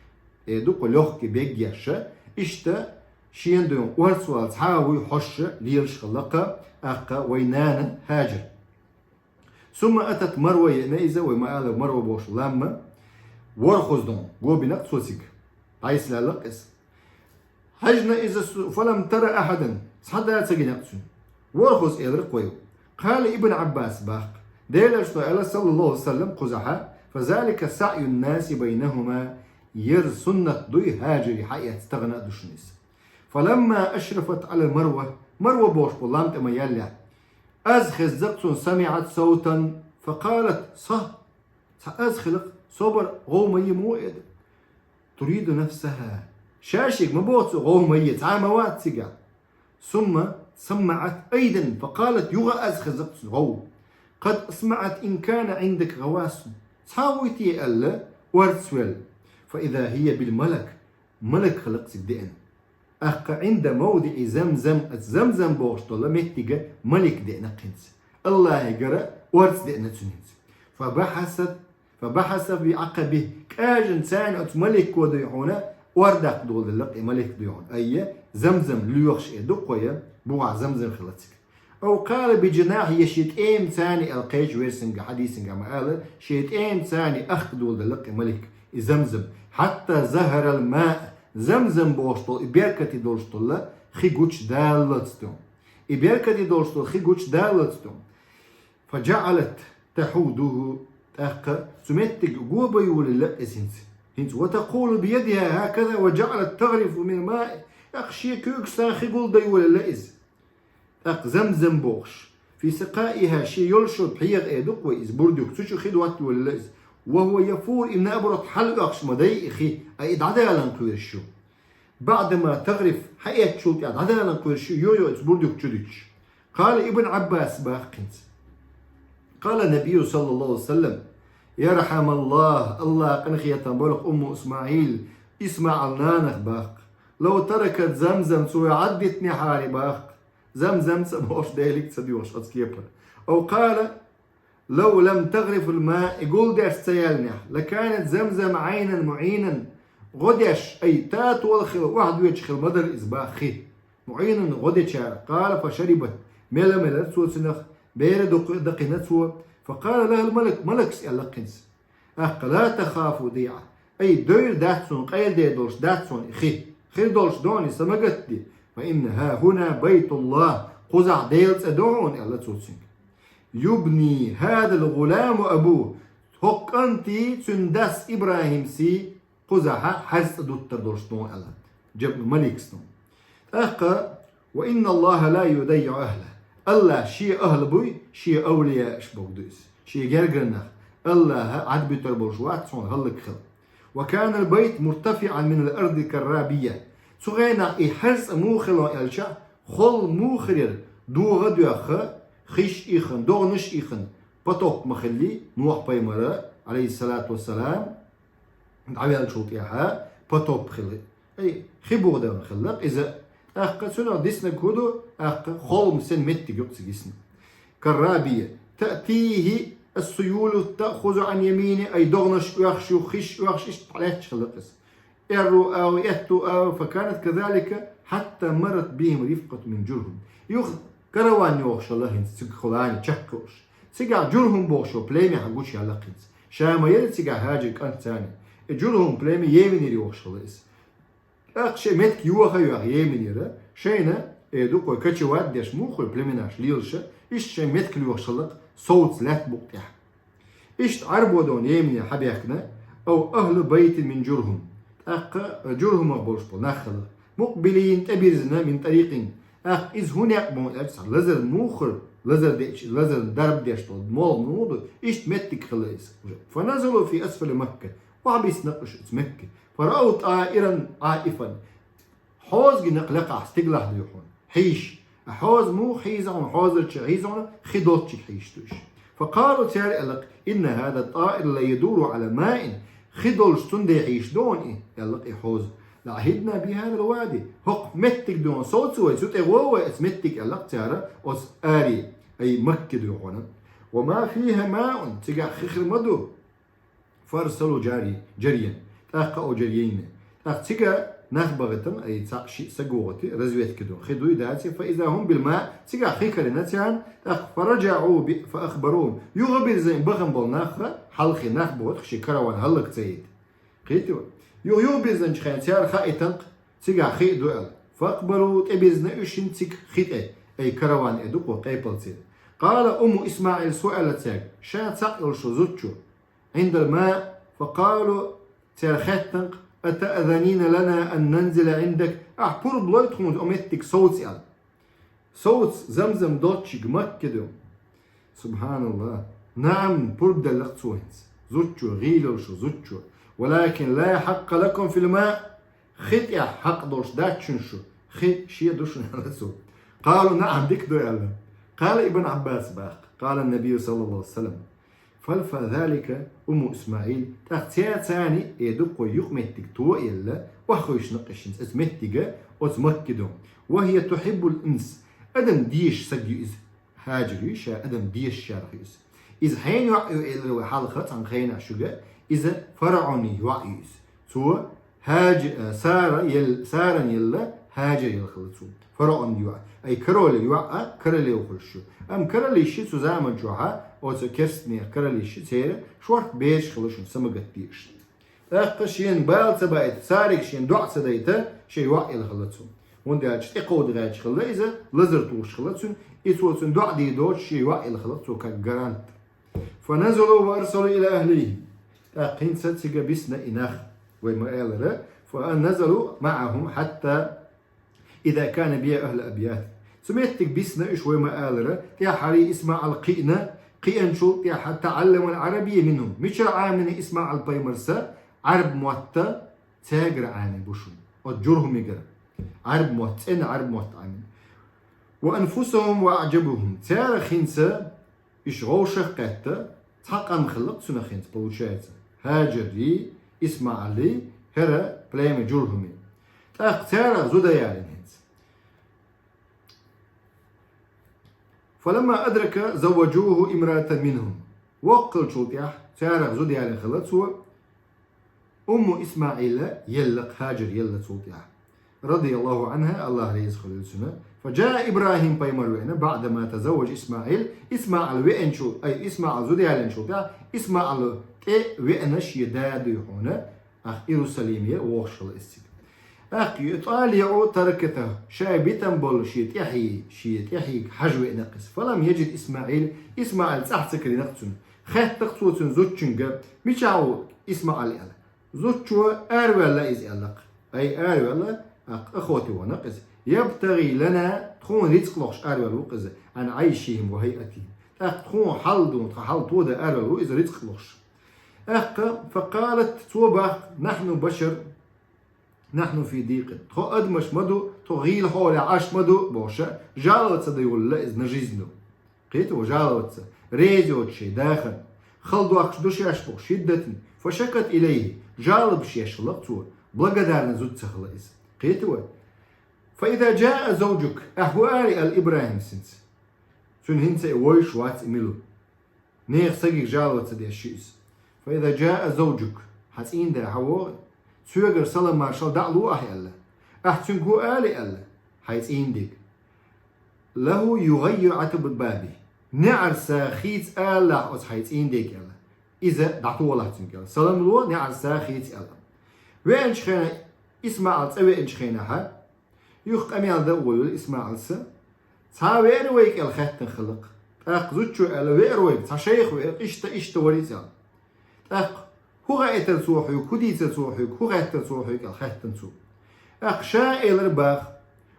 Эр ду-кх вай, лёгкий бег еш. Иштта шена дуьйна орцавала цхьа а вуй хьожуш лелаш хилла-кх, тӀаккха вай нана Хьажар. ثم أتت مروة, еана иза, вай ма-аллара, Марва бохуш лам, ворхӀазза дуьйна, го бина-кх цо цига. ДӀасалаьлла-кх иза. Хьаьжна иза су-, فلم تر أحدا, цхьа а да ца гина-кх цуьнан. ВорхӀазза элира-кх вай. قال ابن عباس, боху-кх, Делан Элчано аьлла, صلى الله عليه وسلم, кхузахьа: «فذلك سعي الناس بينهما», яра суннат дуй Хьажаре хьаэцна, тахана а ду шуна иза. فلما أشرفت على المروة, Марва бохуш болу лам тӀе ма яьллехь, аз хезна-кх цунна, سمعت صوتا فقالت: «Са, цхьа аз хилла-кх, собар, гӀовгӀа ма е, ма ву эда». تريد نفسها. Ша шега ма боху цо гӀовгӀа ма е, цхьа а ма вац цигахь. ثم سمعت أيدا فقالت, юха а аз хезна-кх цунна гӀовгӀа: «قد أسمعت إن كان عندك غواص». Цхьа а вуй те аьлла, орцавелла. فإذا هي بالملك, малик хилла-кх цига деана. ТӀаккха عند موضع زمزم, оцу Замзам бохуш долу меттиге малик деана-кх хӀинца. АллахӀигара орца деана цуьнан хӀинца. فبحثت, فبحث في عقبه, кӀажан царна оцу малико дуй хьуна ордакх доладелла-кх и малик, дуй хьона. Ай, Замзам лоьхуш, э, ду-кх вай, бугӀа Замзам хилла цига. أو قال بجناحه, е шен тӀемаца аьлла, кхеча версенга, хьадисенга ма аьлла, шен тӀемаца аьлла ахка доладелла-кх и малик, и Замзам. حتى ظهر الماء, Замзам бохуш долу и беркате долуш долу хи гучудаллалц, дуй хьона. И беркате долуш долу хи гучудаллалц, дуй хьона. فجعلت تحوده, тӀаккха цу меттиге го бан йолаелла иза хӀинца. ХӀинца وتقول بيدها هكذا وجعلت تغرف من الماء, тӀаккха шен куьйгашца хи гулдан йолаелла иза. ТӀаккха Замзам бохуш, في سقائها, шен йолчу пхьегӀа, э, ду-кх вай, иза бурдюк, цу чу хи дотта йолаелла иза. وهو يفور, и наоборот хьалаоьхуш ма дай и хи, а и дӀадаларна кхоьруш ю. بعدما تغرف, хьаэцначул тӀаьхьа дӀадаларна кхоьруш ю, йо-йо, иза бурдюк чу дуьтуш. قال ابن عباس, боху-кх хӀинца. قال النبي صلى الله عليه وسلم: يرحم الله, АллахӀ къинхетам бойла-кх Умму ИсмаӀил, ИсмаӀил нанах, боху-кх. لو تركت زمزم, цо Ӏаддитинехьара, боху-кх, Замзам ца бохуш, Делиг ца доьхуш оцу кепара. أو قال: لو لم تغرف الماء, и гулдеш ца яьллехь, لكانت زمزم عينا معينا, гӀо деш, ай, татол хила, охьадоьдуш хила ма дара иза, боху-кх, хи. معينا, гӀо дечара. قال: فشربت, мела-мелара цо цунах, бер дукха дакхина цо. فقال لها الملك, маликас аьлла-кх хӀинца: ألا تخاف ضيعة, ай, девр дац хьуна, къайладер долуш дац хьуна и хи. Хир долуш ду хьуна, сан ма гатде. فإن ها هنا بيت الله, кхузахь Делан цӀа ду хьуна, аьлла цо цуьнга. يبني هذا الغلام أبوه, хӀокху кӀанта цуьнан дас ИбрахӀимас кхузахь хьаьрцӀа дуттур долуш ду хьуна, аьлла Джаб-, маликас. ТӀаккха: وإن الله لا يضيع أهله, АллахӀ шен ахӀла буй, шен авлияаш бохург ду иза, шен гергара нах. АллахӀа Ӏадбуьтур болуш вац хьуна хӀаллакьхила. وكان البيت مرتفعا من الأرض كالرابية. Цу хенахь и хьаьрцӀа муха хилла аьлча, холла муха хир яра, догӀа а доьхна, хиш а ихна, догӀанаш а ихна, потоп ма хиллий, Нухь-пайхамар, عليه الصلاة والسلام, дӀавеллачул тӀаьхьа потоп хилла. Ай, хи бухадевлла хилла-кх иза. ТӀаккха цунах диснарг хӀун ду? ТӀаккха холма санна меттиг ю-кх цига йисна. كالرابية تأتيه السيول تأخذ عن يمينه, ай, догӀанаш оьхуш ю, хиш оьхуш, иштта хьалаьтташ хилла-кх иза. Аьрру а ва, аьтту а ва, فكانت كذلك حتى مرت بهم رفقة من جرهم. Юха караван йогӀуш хилла хӀинца цига, хӀокху лайна чекхйолуш. Цигахь Джурхум бохуш йолу племехь гучуяьлла-кх хӀинца. Ша ма яра цигахь хьаьжира кӀант царна. И Джурхум племя Йеменера йогӀуш хилла иза. ТӀаккха шайн меттиг йоха а йоьхна Йеменера, шайна, э, дукха кочевать деш муха хуьлу племенаш лелаш, иштта шайн меттиг лоьхуш хилла-кх совца лаьтта букъа тӀехь. Иштта Ӏарбо ду хьуна Йемене хьабаьхкина: أو أهل بيت من جرهم. ТӀаккха Джурхумах болуш болу нах хилла. مقبلين, тӀебирзина, من طريق. ТӀаккха иза хӀун некъ бу аьлча, цхьа лазар муха хуьлу, лазар деъча, лазар дарба деш долу молха муха ду, иштта меттиг хилла иза. فنزلوا في أسفل مكة. Охьабиссина-кх уьш оцу Макка. فرأوا طائرا عائفا. Хьоза гина-кх лекхахь стигалахь, дуй хьуна, хьийзаш. А хьоза муха хьийза хьуна, хьозарчий хьийза хьуна, хи долччига хьийзаш ду уьш. فقالوا, цара аьлла-кх: إن هذا الطائر ليدور على ماء. Хи долуш цундела хьийзаш ду хьуна и, аьлла-кх и хьоза. لعهدنا بهذا الوادي. ХӀокху меттиг, дуй хьуна, совца вай, цу тӀе гӀо вай оцу меттиге, аьлла-кх цара, оцу аре, ай, Макка, дуй хьуна. وما فيها ماء. Цигахь хи хир ма ду. فأرسلوا جاري-, جريا. ТӀаккха أو جريين. ТӀаккха цига нах бахийтина, ай, цхьаъ-шиъ саг вохийта, разведка ду. Хи дуй, даций, فإذا هم بالماء, цигахь хи карийна царна, тӀаккха فرجعوا ب-, فأخبروهم. Юхабирзина бахана болу нах, хьалхе нах бохуьйту-кх шен караван хӀаллак ца яйта. Кхетий вай? Юха, юхабирзинчу хенахь цара хаийтина-кх, цигахь хи а ду аьлла. فأقبلوا, тӀебирзина уьш хӀинца цига хи тӀе, ай, караван тӀе ду-кх, къепалца. قال أم إسماعيل, со аьлла цаьрга, ша цхьаъ йолуш зудчо, عند الماء, فقالوا, цара хаьттина-кх: أتأذنين لنا أن ننزل عندك؟ Ахь пурба лой тхуна оцу меттиге совца аьлла? Совца Замзам долччига, Макка ду. СубхьаналлахӀ. نعم, пурба делла-кх цо хӀинца. Зудчо, гӀийла йолуш зудчо. ولكن لا حق لكم في الماء. Хи тӀехь хьакъ долуш дац шуна шу. Хи шен ду шуна, аьлла цо. قالوا نعم, дика ду, аьлла. قال ابن عباس, боху-кх. قال النبي صلى الله عليه وسلم: فلفى ذلك أم إسماعيل, тӀаккха цаьрца, э, дукха юкъаметтиг тоелла, охьахевшина-кх уьш хӀинца оцу меттиге, оцу Макка ду. وهي تحب الأنس, адам дезаш саг ю иза. Хьаьжар ю ша, адам дезаш шарахь ю иза. Иза хьенан йоӀ ю элира вай хьалха цхьана хенахь шуьга, иза ФаргӀауна йоӀ ю иза. Цо Хьаджа-, э, Сара ел-, Саран елла Хьаджар елла хилла цо. ФараӀун йоӀ. Ай, короля йоӀ а, королева хуьлуш ю. Амма король йиш цу заман чохьа, оцу керстанех король йиш церан шорта бераш хилла шуна, самагатдеш. ТӀаккха шена бала ца баийта, цаьрга шена доӀа ца дайта, шен йоӀ елла хилла цо. ХӀунда аьлча тӀекховдагӀаьча хилла иза, лазар тухуш хилла цуьнан, и цо цуьнан доӀа дийр доцуш шен йоӀ елла хилла цо, как гарант. فنزلوا وأرسلوا إلى أهليهم. ТӀаккха хӀинца цига бисна и нах, вай ма алара, فنزلوا معهم حتى إذا كان بها أهل أبيات. Цу меттиг бисна уьш, вай ма алара, тӀаьххьара ИсмаӀал кхиъна, кхиъначул тӀаьхьа تعلموا العربية منهم. Мичара Ӏамина ИсмаӀал пайхамарса Ӏарб мотт, цаьргара Ӏамийна бу шуна. Оцу Журхумигара. Ӏарб мотт, цӀена Ӏарб мотт Ӏамийна. وأنفسهم وأعجبهم. Царах хӀинца уьш вовшах кхетта, цхьа къам хилла-кх цунах хӀинца, получается. Хьаджаррий, ИсмаӀаллий, хӀара племя Журхуми. ТӀаккха царах зуда ялийна хӀинца. فلما أدرك زوجوه امرأة منهم. Воккха хиллачул тӀаьхьа царах зуда ялийна хилла цо, Умму ИсмаӀила елла-кх, Хьаджар елла цул тӀаьхьа. رضي الله عنها, АллахӀ реза хуьлийла цунна. فجاء إبراهيم, пайхамар веана, بعدما تزوج إسماعيل, ИсмаӀал веанчул, ай, ИсмаӀал зуда ялийначул тӀаьхьа, ИсмаӀал тӀе веана шен да дуй хьуна, ах, Иерусалиме вогӀуш хилла иза цига. ТӀаккха يطالع تركته, ша битам болу шен тӀаьхье, шен тӀаьхьега хьажа веана-кх иза. فلم يجد إسماعيل, ИсмаӀал цӀахь ца карийна-кх цунна. Хаьттина-кх цо цуьнан зудчуьнга, мичахь ву ИсмаӀал аьлла. Зудчо араваьлла иза аьлла-кх. Ай, араваьлла, тӀаккха охоте вахана-кх иза. يبتغي لنا, тхуна рицкъ лохуш араваьлла ву-кх иза, عن عيشهم وهيئتهم. ТӀаккха тхуна хьал ду, тхан хьал тода араваьлла ву иза рицкъ лохуш. ТӀаккха, فقالت, цо боху, نحن بشر نحن في ضيق. Тхо адамаш ма ду, тхо гӀийла хьолехь Ӏаш ма ду, бохуш, жаловаться дан йолийла иза на жизнь. Кхетий вай, жаловаться. Реза йоцуш шен дахарна. Хала дохкуш ду шаьш бохуш, شدة. فشكت إليه. Жалобаш еш хилла-кх цо. Благодарный зуда ца хилла иза. Кхетий вай? فإذا جاء زوجك. Ахь хӀун ала аьлла ИбрахӀимас хӀинца? Цуьнан хӀинца и вовзаш вац и мила. Нехан сагага жаловаться деш ю иза. فإذا جاء زوجك. Хьан цӀийнда хьавогӀий, цуьнгара салам-маршалла дӀа а ло ахь аьлла. Ахь цуьнга хӀун ала аьлла? Хьайн цӀийнда. له يغير عتبة بابه. НеӀарса хийца алалахь оцу хьайн цӀийнда аьлла. Иза дӀатохалахь цуьнга аьлла. Салам ло, неӀарса хийца аьлла. Веанчу хенахь, ИсмаӀал цӀа веанчу хенахьа, юха къамел дан а волавелла ИсмаӀалс. Цхьа а веара вайга аьлла хаьттина хилла-кх. ТӀаккха зудчо аьлла, веара вайга, цхьа шайх веара, иштта, иштта вара иза аьлла. ТӀаккха хӀун хаийтар цо хьоьга, хӀун дийцар цо хьоьга, хӀун хаьттар цо хьоьга аьлла хаьттина цо. ТӀаккха ша элира боху,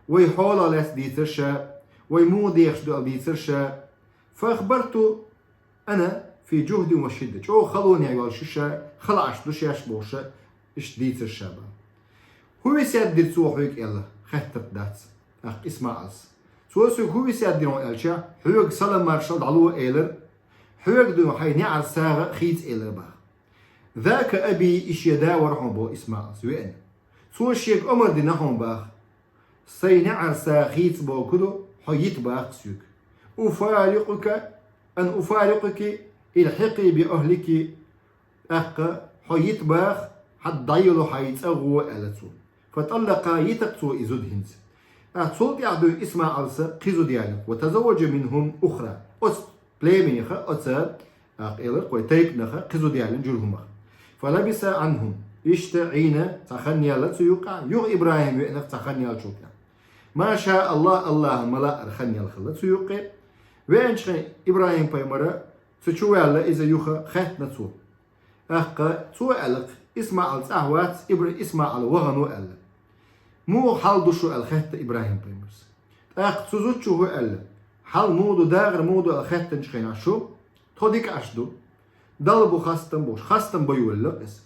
вай хьолах лаьцна дийцар ша, вай муха дехаш ду аьлла дийцар ша. فأخبرت أنا في جهد وشدة. ЧӀогӀа халонехь йолуш ю ша, хала Ӏаш ду шаьш бохуш, иштта дийцар ша боху. ХӀун весет дира цо хьоьга аьлла хаьттира-кх дац, тӀаккха ИсмаӀалс. Цо соьга хӀун весет дира хьуна аьлча, хьоьга салам-маршалла дӀало элира, хьоьга дуй хьайн неӀарсагӀа хийца элира боху. ذاك أبي, и шен да вара хьуна боху ИсмаӀалс веана. Цо шега омра дина хьуна боху. Сайн неӀарсагӀа хийца бохург ду, хьо йита боху соьга. أفارقك، أن أفارقك، الحقي بأهلك. ТӀаккха хьо йита боху, хьан дӀайолу хьайн цӀа гӀо аьлла цо. فطلقها، йита-кх цо и зуда хӀинца. ТӀаккха цул тӀаьхьа дуй ИсмаӀалс кхин зуда ялийна. وتزوج منهم أخرى. Оцу племеха, оцу, тӀаккха элира кхой, тайпанах кхин зуда ялийна Журхумах. فلبث عنهم. Иштта Ӏийна цхьа хан яьлла цу юккъехь, юха ИбрахӀим веанарг цхьа хан яьллачул тӀаьхьа. Ма ша АллахӀ, АллахӀан ма лаара хан яьлла хилла цу юккъе. Веанчу хенахь ИбрахӀим-пайхамар цу чу ваьлла иза юха хаьттина цо. ТӀаккха цо аьлла-кх, ИсмаӀал цӀахь вац, Ибра-, ИсмаӀал вахана ву аьлла. Муха хьал ду шун аьлла хаьттина ИбрахӀим-пайхамарс. ТӀаккха цу зудчо хӀун аьлла, хьал муха ду, дахар муха ду аьлла хаьттинчу хенахь шу, тхо дика Ӏаш ду. Далла бу хастам бохуш, хастам бан йолийла-кх иза.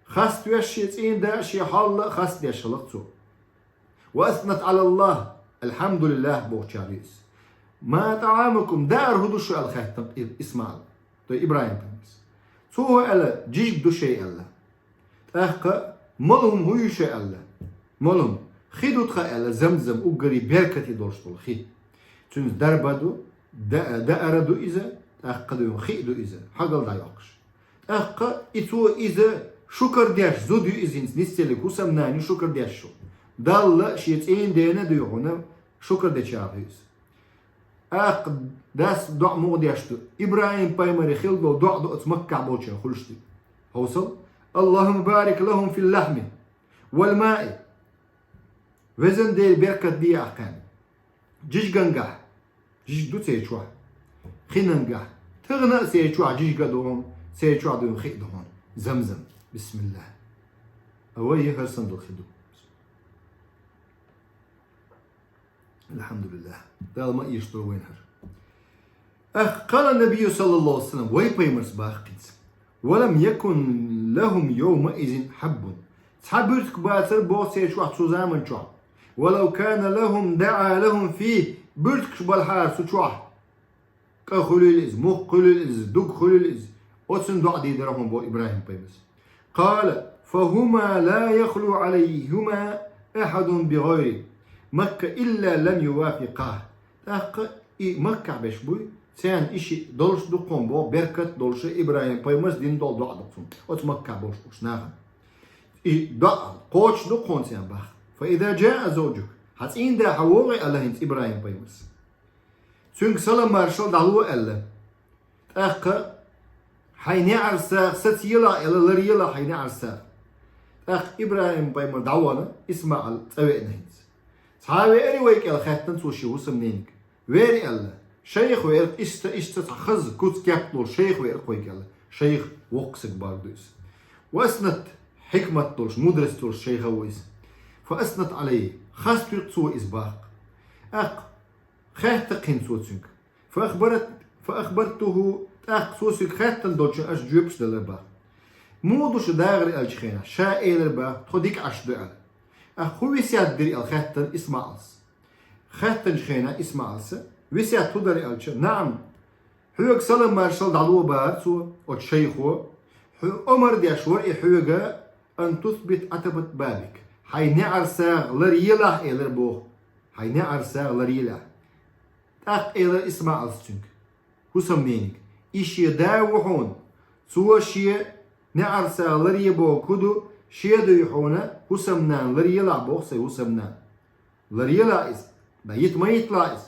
Хаставеш шен цӀийнда а, шен хьолла а хастадеш хилла-кх цо. وأثنت على الله، الحمد لله бохучарах ю иза. ما طعامكم، даар хӀун ду шун аьлла хаьттина И-, ИсмаӀал, то есть ИбрахӀим-пайхамарс. Цо хӀун аьлла, жижиг ду шайн аьлла. ТӀаккха мала хӀума хӀун ю шайн аьлла. Мала хӀума. Хи ду тхан аьлла, замзам, уггаре беркате долуш долу хи. Цуьнца дарба ду, да-, даар ду иза, тӀаккха дуй хи ду иза, хьогалла дӀайоккхуш. ТӀаккха и цо иза Шукар деш зуда ю иза хӀинца, нисделлиг хӀусамнана ю шукар деш шу. Далла шен цӀийнан дена дуй хьуна, шукар дечарах ю иза. ТӀаккха дас доӀа муха деш ду? ИбрахӀим пайхамаре хилла дола доӀа ду оцу Маккахь болчарна хуьлуш дерг. Хьовсал: «Аллахумма барик лахум фил лахми вал маи». Везан Дела, беркат де ахь кхаьнна. Жижигангахь, жижиг ду церан чохь, хинангахь, тахана а церан чохь жижиг а ду хьуна, церан чохь дуьйна хи а ду хьуна. Замзам. Бисмиллах. А вай хӀара санна долу хи ду. Алхьамдулиллах. Дала ма эшадо вайна хӀара. ТӀаккха къала набийю саллаллаху алейхи ва саллям, вай пайхамарс баха хӀинца: «Ва лам якун лахум йовмаизин хьаббун». Цхьа буьртиг бацара боху церан чохь цу заман чохь. «Ва лав кана лахум даӀа лахум фи». Буьртигаш балахьара цу чохь. КӀа хуьлийла иза, мух хуьлийла иза, дуг хуьлийла иза. Оцунна доӀа дийр дара хьуна боху ИбрахӀим пайхамарс. Къала: «Фа хӀума ла яхлу Ӏалайхима ахьадун би гӀайри Макка илла лам ювафикъаху». ТӀаккха и Маккахь берш буй, царна и шиъ долуш ду кхуна боху, беркат долуш, ИбрахӀим пайхамарс дина долу доӀа ду кхуна оцу Маккахь болуш болчу нахана. И доӀа кхочуш ду кхуна царна баха. «Фа иза джаа завджук», хьан цӀийнан да хьан вогӀий аьлла хӀинца ИбрахӀим пайхамарс. Цуьнга салам-маршалла дӀало аьлла. ТӀаккха: «Хьайн неӀарсагӀа саца елахь», аьлла, «ларъелахь хьайн неӀарсагӀа». ТӀаккха ИбрахӀим пайхамар дӀавахана, ИсмаӀал цӀа веана хӀинца. Цхьа а веара вай кӀел хаьттина цо шен хӀусамнениг. Веара аьлла: «Шайх веара, иштта, иштта цхьа хаза куц кеп долуш шайх веара кхойга», аьлла. Шайх воккха саг бохург ду иза. «Ва аснат», хьикмат долуш, мудрость долуш шайх а ву иза. «Фа аснат Ӏалайхи», хастийра цо иза баха. ТӀаккха хаьттира кхин цо цуьнга. «Фа ахбарат-, фа ахбартуху», тӀаккха цо соьга хаьттина долчун аш жоьпаш делира баха. «Муха ду шу дагӀар?» аьллачу хенахь, ша элира баха: «Тхо дика Ӏаш ду», аьлла. «Ахь хӀун весет дира?» аьлла хаьттина ИсмаӀалс. Хаьттинчу хенахь ИсмаӀалс: «Весет хӀун дара?» аьлча, «НаӀам, хьоьга салам-маршалла дӀало бахара цо, оцу шайхо, хьо омар деш вара и хьоьга, ан тусбит Ӏатабат бабик, хьайн неӀарсагӀа ларъелахь», элира боху. «Хьайн неӀарсагӀа ларъелахь». ТӀаккха элира ИсмаӀалс цуьнга, хӀусамнениг: «И шен да ву хьуна. Цо шен неӀарсагӀа ларъе бохург хӀун ду, шен дуй хьуна, хӀусамнана ларъелахь боху сайн хӀусамнана. Ларъелахь иза, дӀа йита ма йитталахь иза.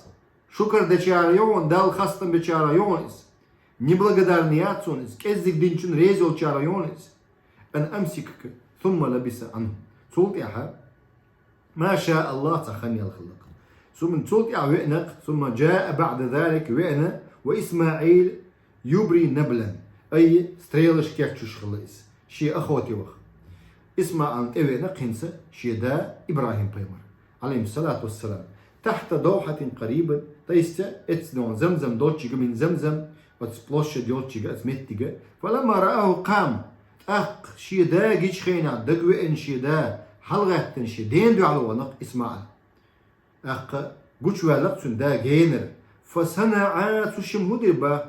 Шукар дечарах ю хьуна, Далла хастам бечарах ю хьуна иза. Неблагодарный яц хьуна иза, кӀеззиг динчунна реза йолчарах ю хьуна иза». Ан амсикка, сумма лабиса Ӏанху. Цул тӀаьхьа, ма ша Аллах, цхьа хан яьлла хилла-кх. Сумма, цул тӀаьхьа веана-кх, сумма джаа баӀда залик, веана, ва ИсмаӀил юбри наблан, ай, стрелаш кечъеш хилла иза. Шен охоте ваха. ИсмаӀилна тӀевеана-кх хӀинца шен да ИбрахӀим пайхамар, Ӏалайхиссалату вассалам. Тахьта давхьатин къарибан, тайста эцна Замзам долччига, мин Замзам, оцу площадь йолччига, оцу меттига. Фаламма рааху къам, тӀаккха шен да гича хенахь, дагавеана шен да, хьалагӀаьттина шен дена дуьхьал вахана-кх ИсмаӀил. ТӀаккха гучуваьлла-кх цуьнан да генара. Фа санаӀа, цу шимма хӀун дира баха?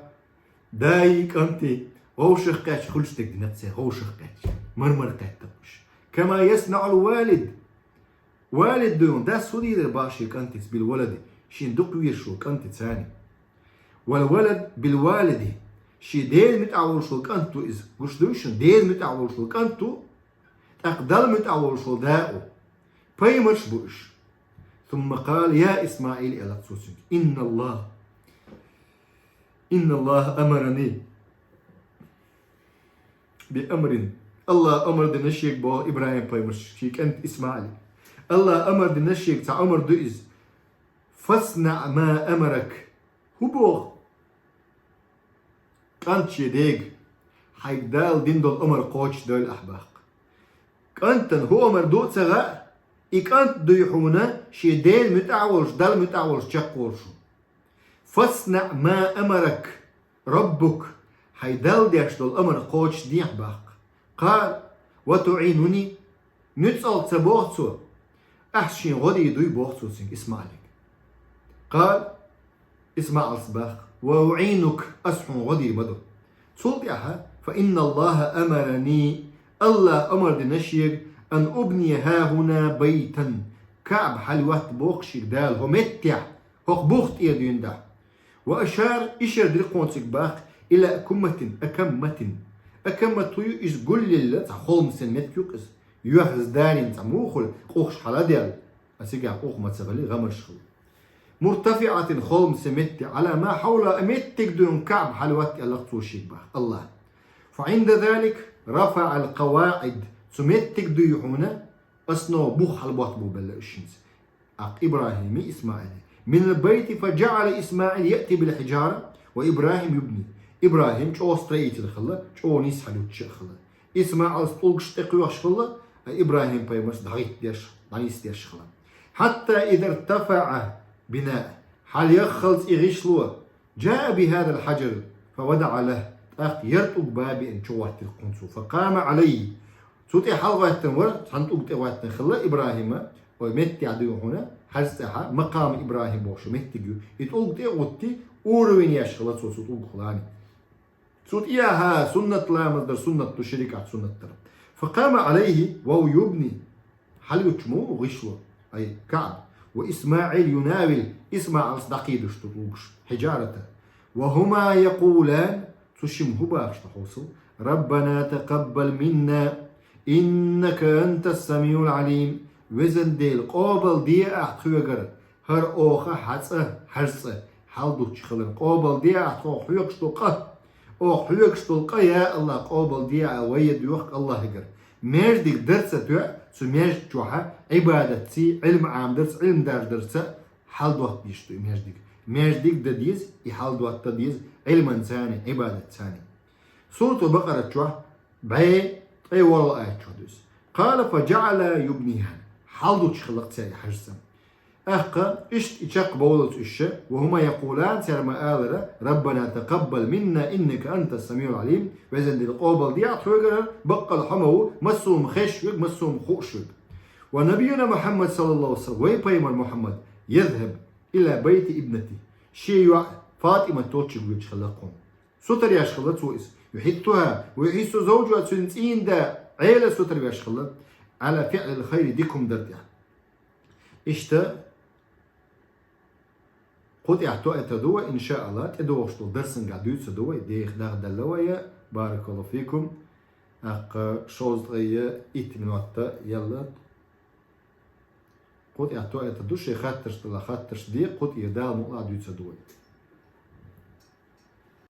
Даи кӀанти вовшах кхетча хуьлуш дерг дина-кх цара, вовшах кхетча, мар-мар кхетта-кх уьш. Кама яснаӀул валид. Валид дуй хьуна, дас хӀун дийр дара баха шен кӀантица, бил валади, шен дукха везаш волу кӀантица царна. Вал валад бил валиди, шен дена муьтӀахь волуш волу кӀант ву иза. Гуш дуй шуна, дена муьтӀахь волуш волу кӀант ву, тӀаккха Далла муьтӀахь волуш волу да а ву. Пайхамарш а бу уьш. Сумма къала: «Я ИсмаӀил», аьлла-кх цо цуьнга, «инна Аллах, инна Аллаха амарани би амрин». Аллаха амар дина шега боху ИбрахӀим пайхамарс шен кӀант ИсмаӀиле. Аллаха амар дина шега, цхьа амар ду иза. «ФаснаӀ ма амарак». ХӀун боху? КӀант шен дега: «Хьайга Дала дина долу амар кхочушдойла ахь», баха-кх. КӀантана хӀун амар ду а ца хаьа, и кӀант дуй хьуна, шен дена муьтӀахь а волуш, Далла муьтӀахь а волуш чекхволуш ву. «ФаснаӀ ма амарак Раббук», хьайн Далла деш долу амар кхочушдехьа, баха-кх. Къала: «Ва туӀинуни», нуьцкъала ца боху цо, ахьа шена гӀо дийр дуй, боху цо цуьнга, ИсмаӀиле. Къала, ИсмаӀилс баха: «Ва уӀинук», ас хьуна гӀо дийр ма ду. Цул тӀаьхьа: «Фа инна Аллаха амарани», Аллаха амар дина шега, «ан убния хӀахӀуна байтан», КаӀба хьалайотта боху шега Дала хӀокху меттехь, хӀокху бух тӀера дуьйна дахь. «Ва ашара», ишара дира кхунца баха, «ила акамматин, акамматин». أكمة иза гулъелла цхьа холмсен меттиг ю-кх иза. Юьхьа иза далийна цхьа мухула къухаш хьалдаьлла, а цига къух ма ца хилла, гӀамарш хилла. مرتفعة холмсен меттиг على ما حولها а меттиг дуй хьуна КаӀба хьалъотта аьлар цо шийга бах АллахӀа. فعند ذلك رفع القواعد цу меттиг дуй хьуна основа бух хьалботта бу белла уьш хӀинца. ТӀаккха ИбрахӀими ИсмаӀили. من البيت فجعل إسماعيل يأتي بالحجارة وإبراهيم يبني. ИбрахӀим чӀогӀа строитель хилла, чӀогӀа нийса хьалъотташ а хилла. ИсмаӀилс тӀулгаш тӀекхоьхьаш хилла, а ИбрахӀим пайхамарс дӀагӀиттадеш, дӀанисдеш хилла. حتى إذا ارتفع بناء хьалъяххалца и гӀишло جاء بهذا الحجر فوضع له тӀаккха ер тӀулг бабиъна чугӀоттийра кхунцо. فقام عليه цу тӀа хьалгӀоьттина вар, цхьан тӀулг тӀа гӀоьттина хилла ИбрахӀима, ой, меттиг дуй хьуна, хьажцӀехьа, макъам ИбрахӀим бохуш меттиг ю. И тӀулг тӀа а гӀутти, уровень еш хилла цо цу тӀулгах лами. Цу тӀехьа суннат ламаз дар суннат ду, ширикат суннат дар. فقام عليه وهو يبني хьалъотташ ма ву гӀишло, ай, КаӀба. وإسماعيل يناول ИсмаӀилс дӀакхийдаш ду тӀулгаш, حجارة. وهما يقولان цу шимма хӀун бахаш ду хьовсал: ربنا تقبل منا إنك أنت السميع العليم. Везан Дела, къобалде ахь тхоьгара хӀара оха хьан цӀа, хьажцӀа хьалдуттуш хилар. Къобалде ахь тхох хьоьгуш долу къа. Оха хьоьгуш долу къа, я АллахӀ, къобалде а вай а доьху АллахӀагара. Маьждиг дар ца тоьа, цу маьждиг чохьа Ӏибадатций, Ӏилма Ӏамадарца, Ӏилма даржадарца хьалдоттийша ду и маьждиг. Маьждиг дан деза, и хьалдоттан деза Ӏилманцани, Ӏибадатцани. Суратул Бакъара чохь бӀе ткъе ворхӀалгӀа аят чохь ду иза. قال فجعل يبنيها хьалдуттуш хилла-кх цара и хьажцӀа. ТӀаккха иштта и чекхбовллалц уьш, وهما يقولان цара ма-аллара: ربنا تقبل منا إنك أنت السميع العليم Везан Дела, къобалде ахь тхоьгара, баккъал хьо ма ву массо а хӀума хезаш верг, массо а хӀума хууш верг. ونبينا محمد صلى الله عليه وسلم вай пайхамар Мухьаммад يذهب إلى بيت ابنته шен йоӀ ФатӀимат йолчу гучу хилла кхунна. Сутара еш хилла цо иза. يحثها ويحث زوجها цуьнан цӀийнда Ӏела сутара веш хилла. على فعل الخير дика хӀума дар тӀехь. Иштта кху тӀехь тоьа тан ду вай, иншааллахӀ, тӀедогӀуш долу дарсангахь дуьйцур ду вай, деха дахдалла вай, баракаллаху фикум. ТӀаккха шовзткъе итт минот елла. Кху тӀехь тоьа тан ду, шайн хаттарш дала хаттарш де, кху тӀера Дала мукъалахь дуьйцур ду вай.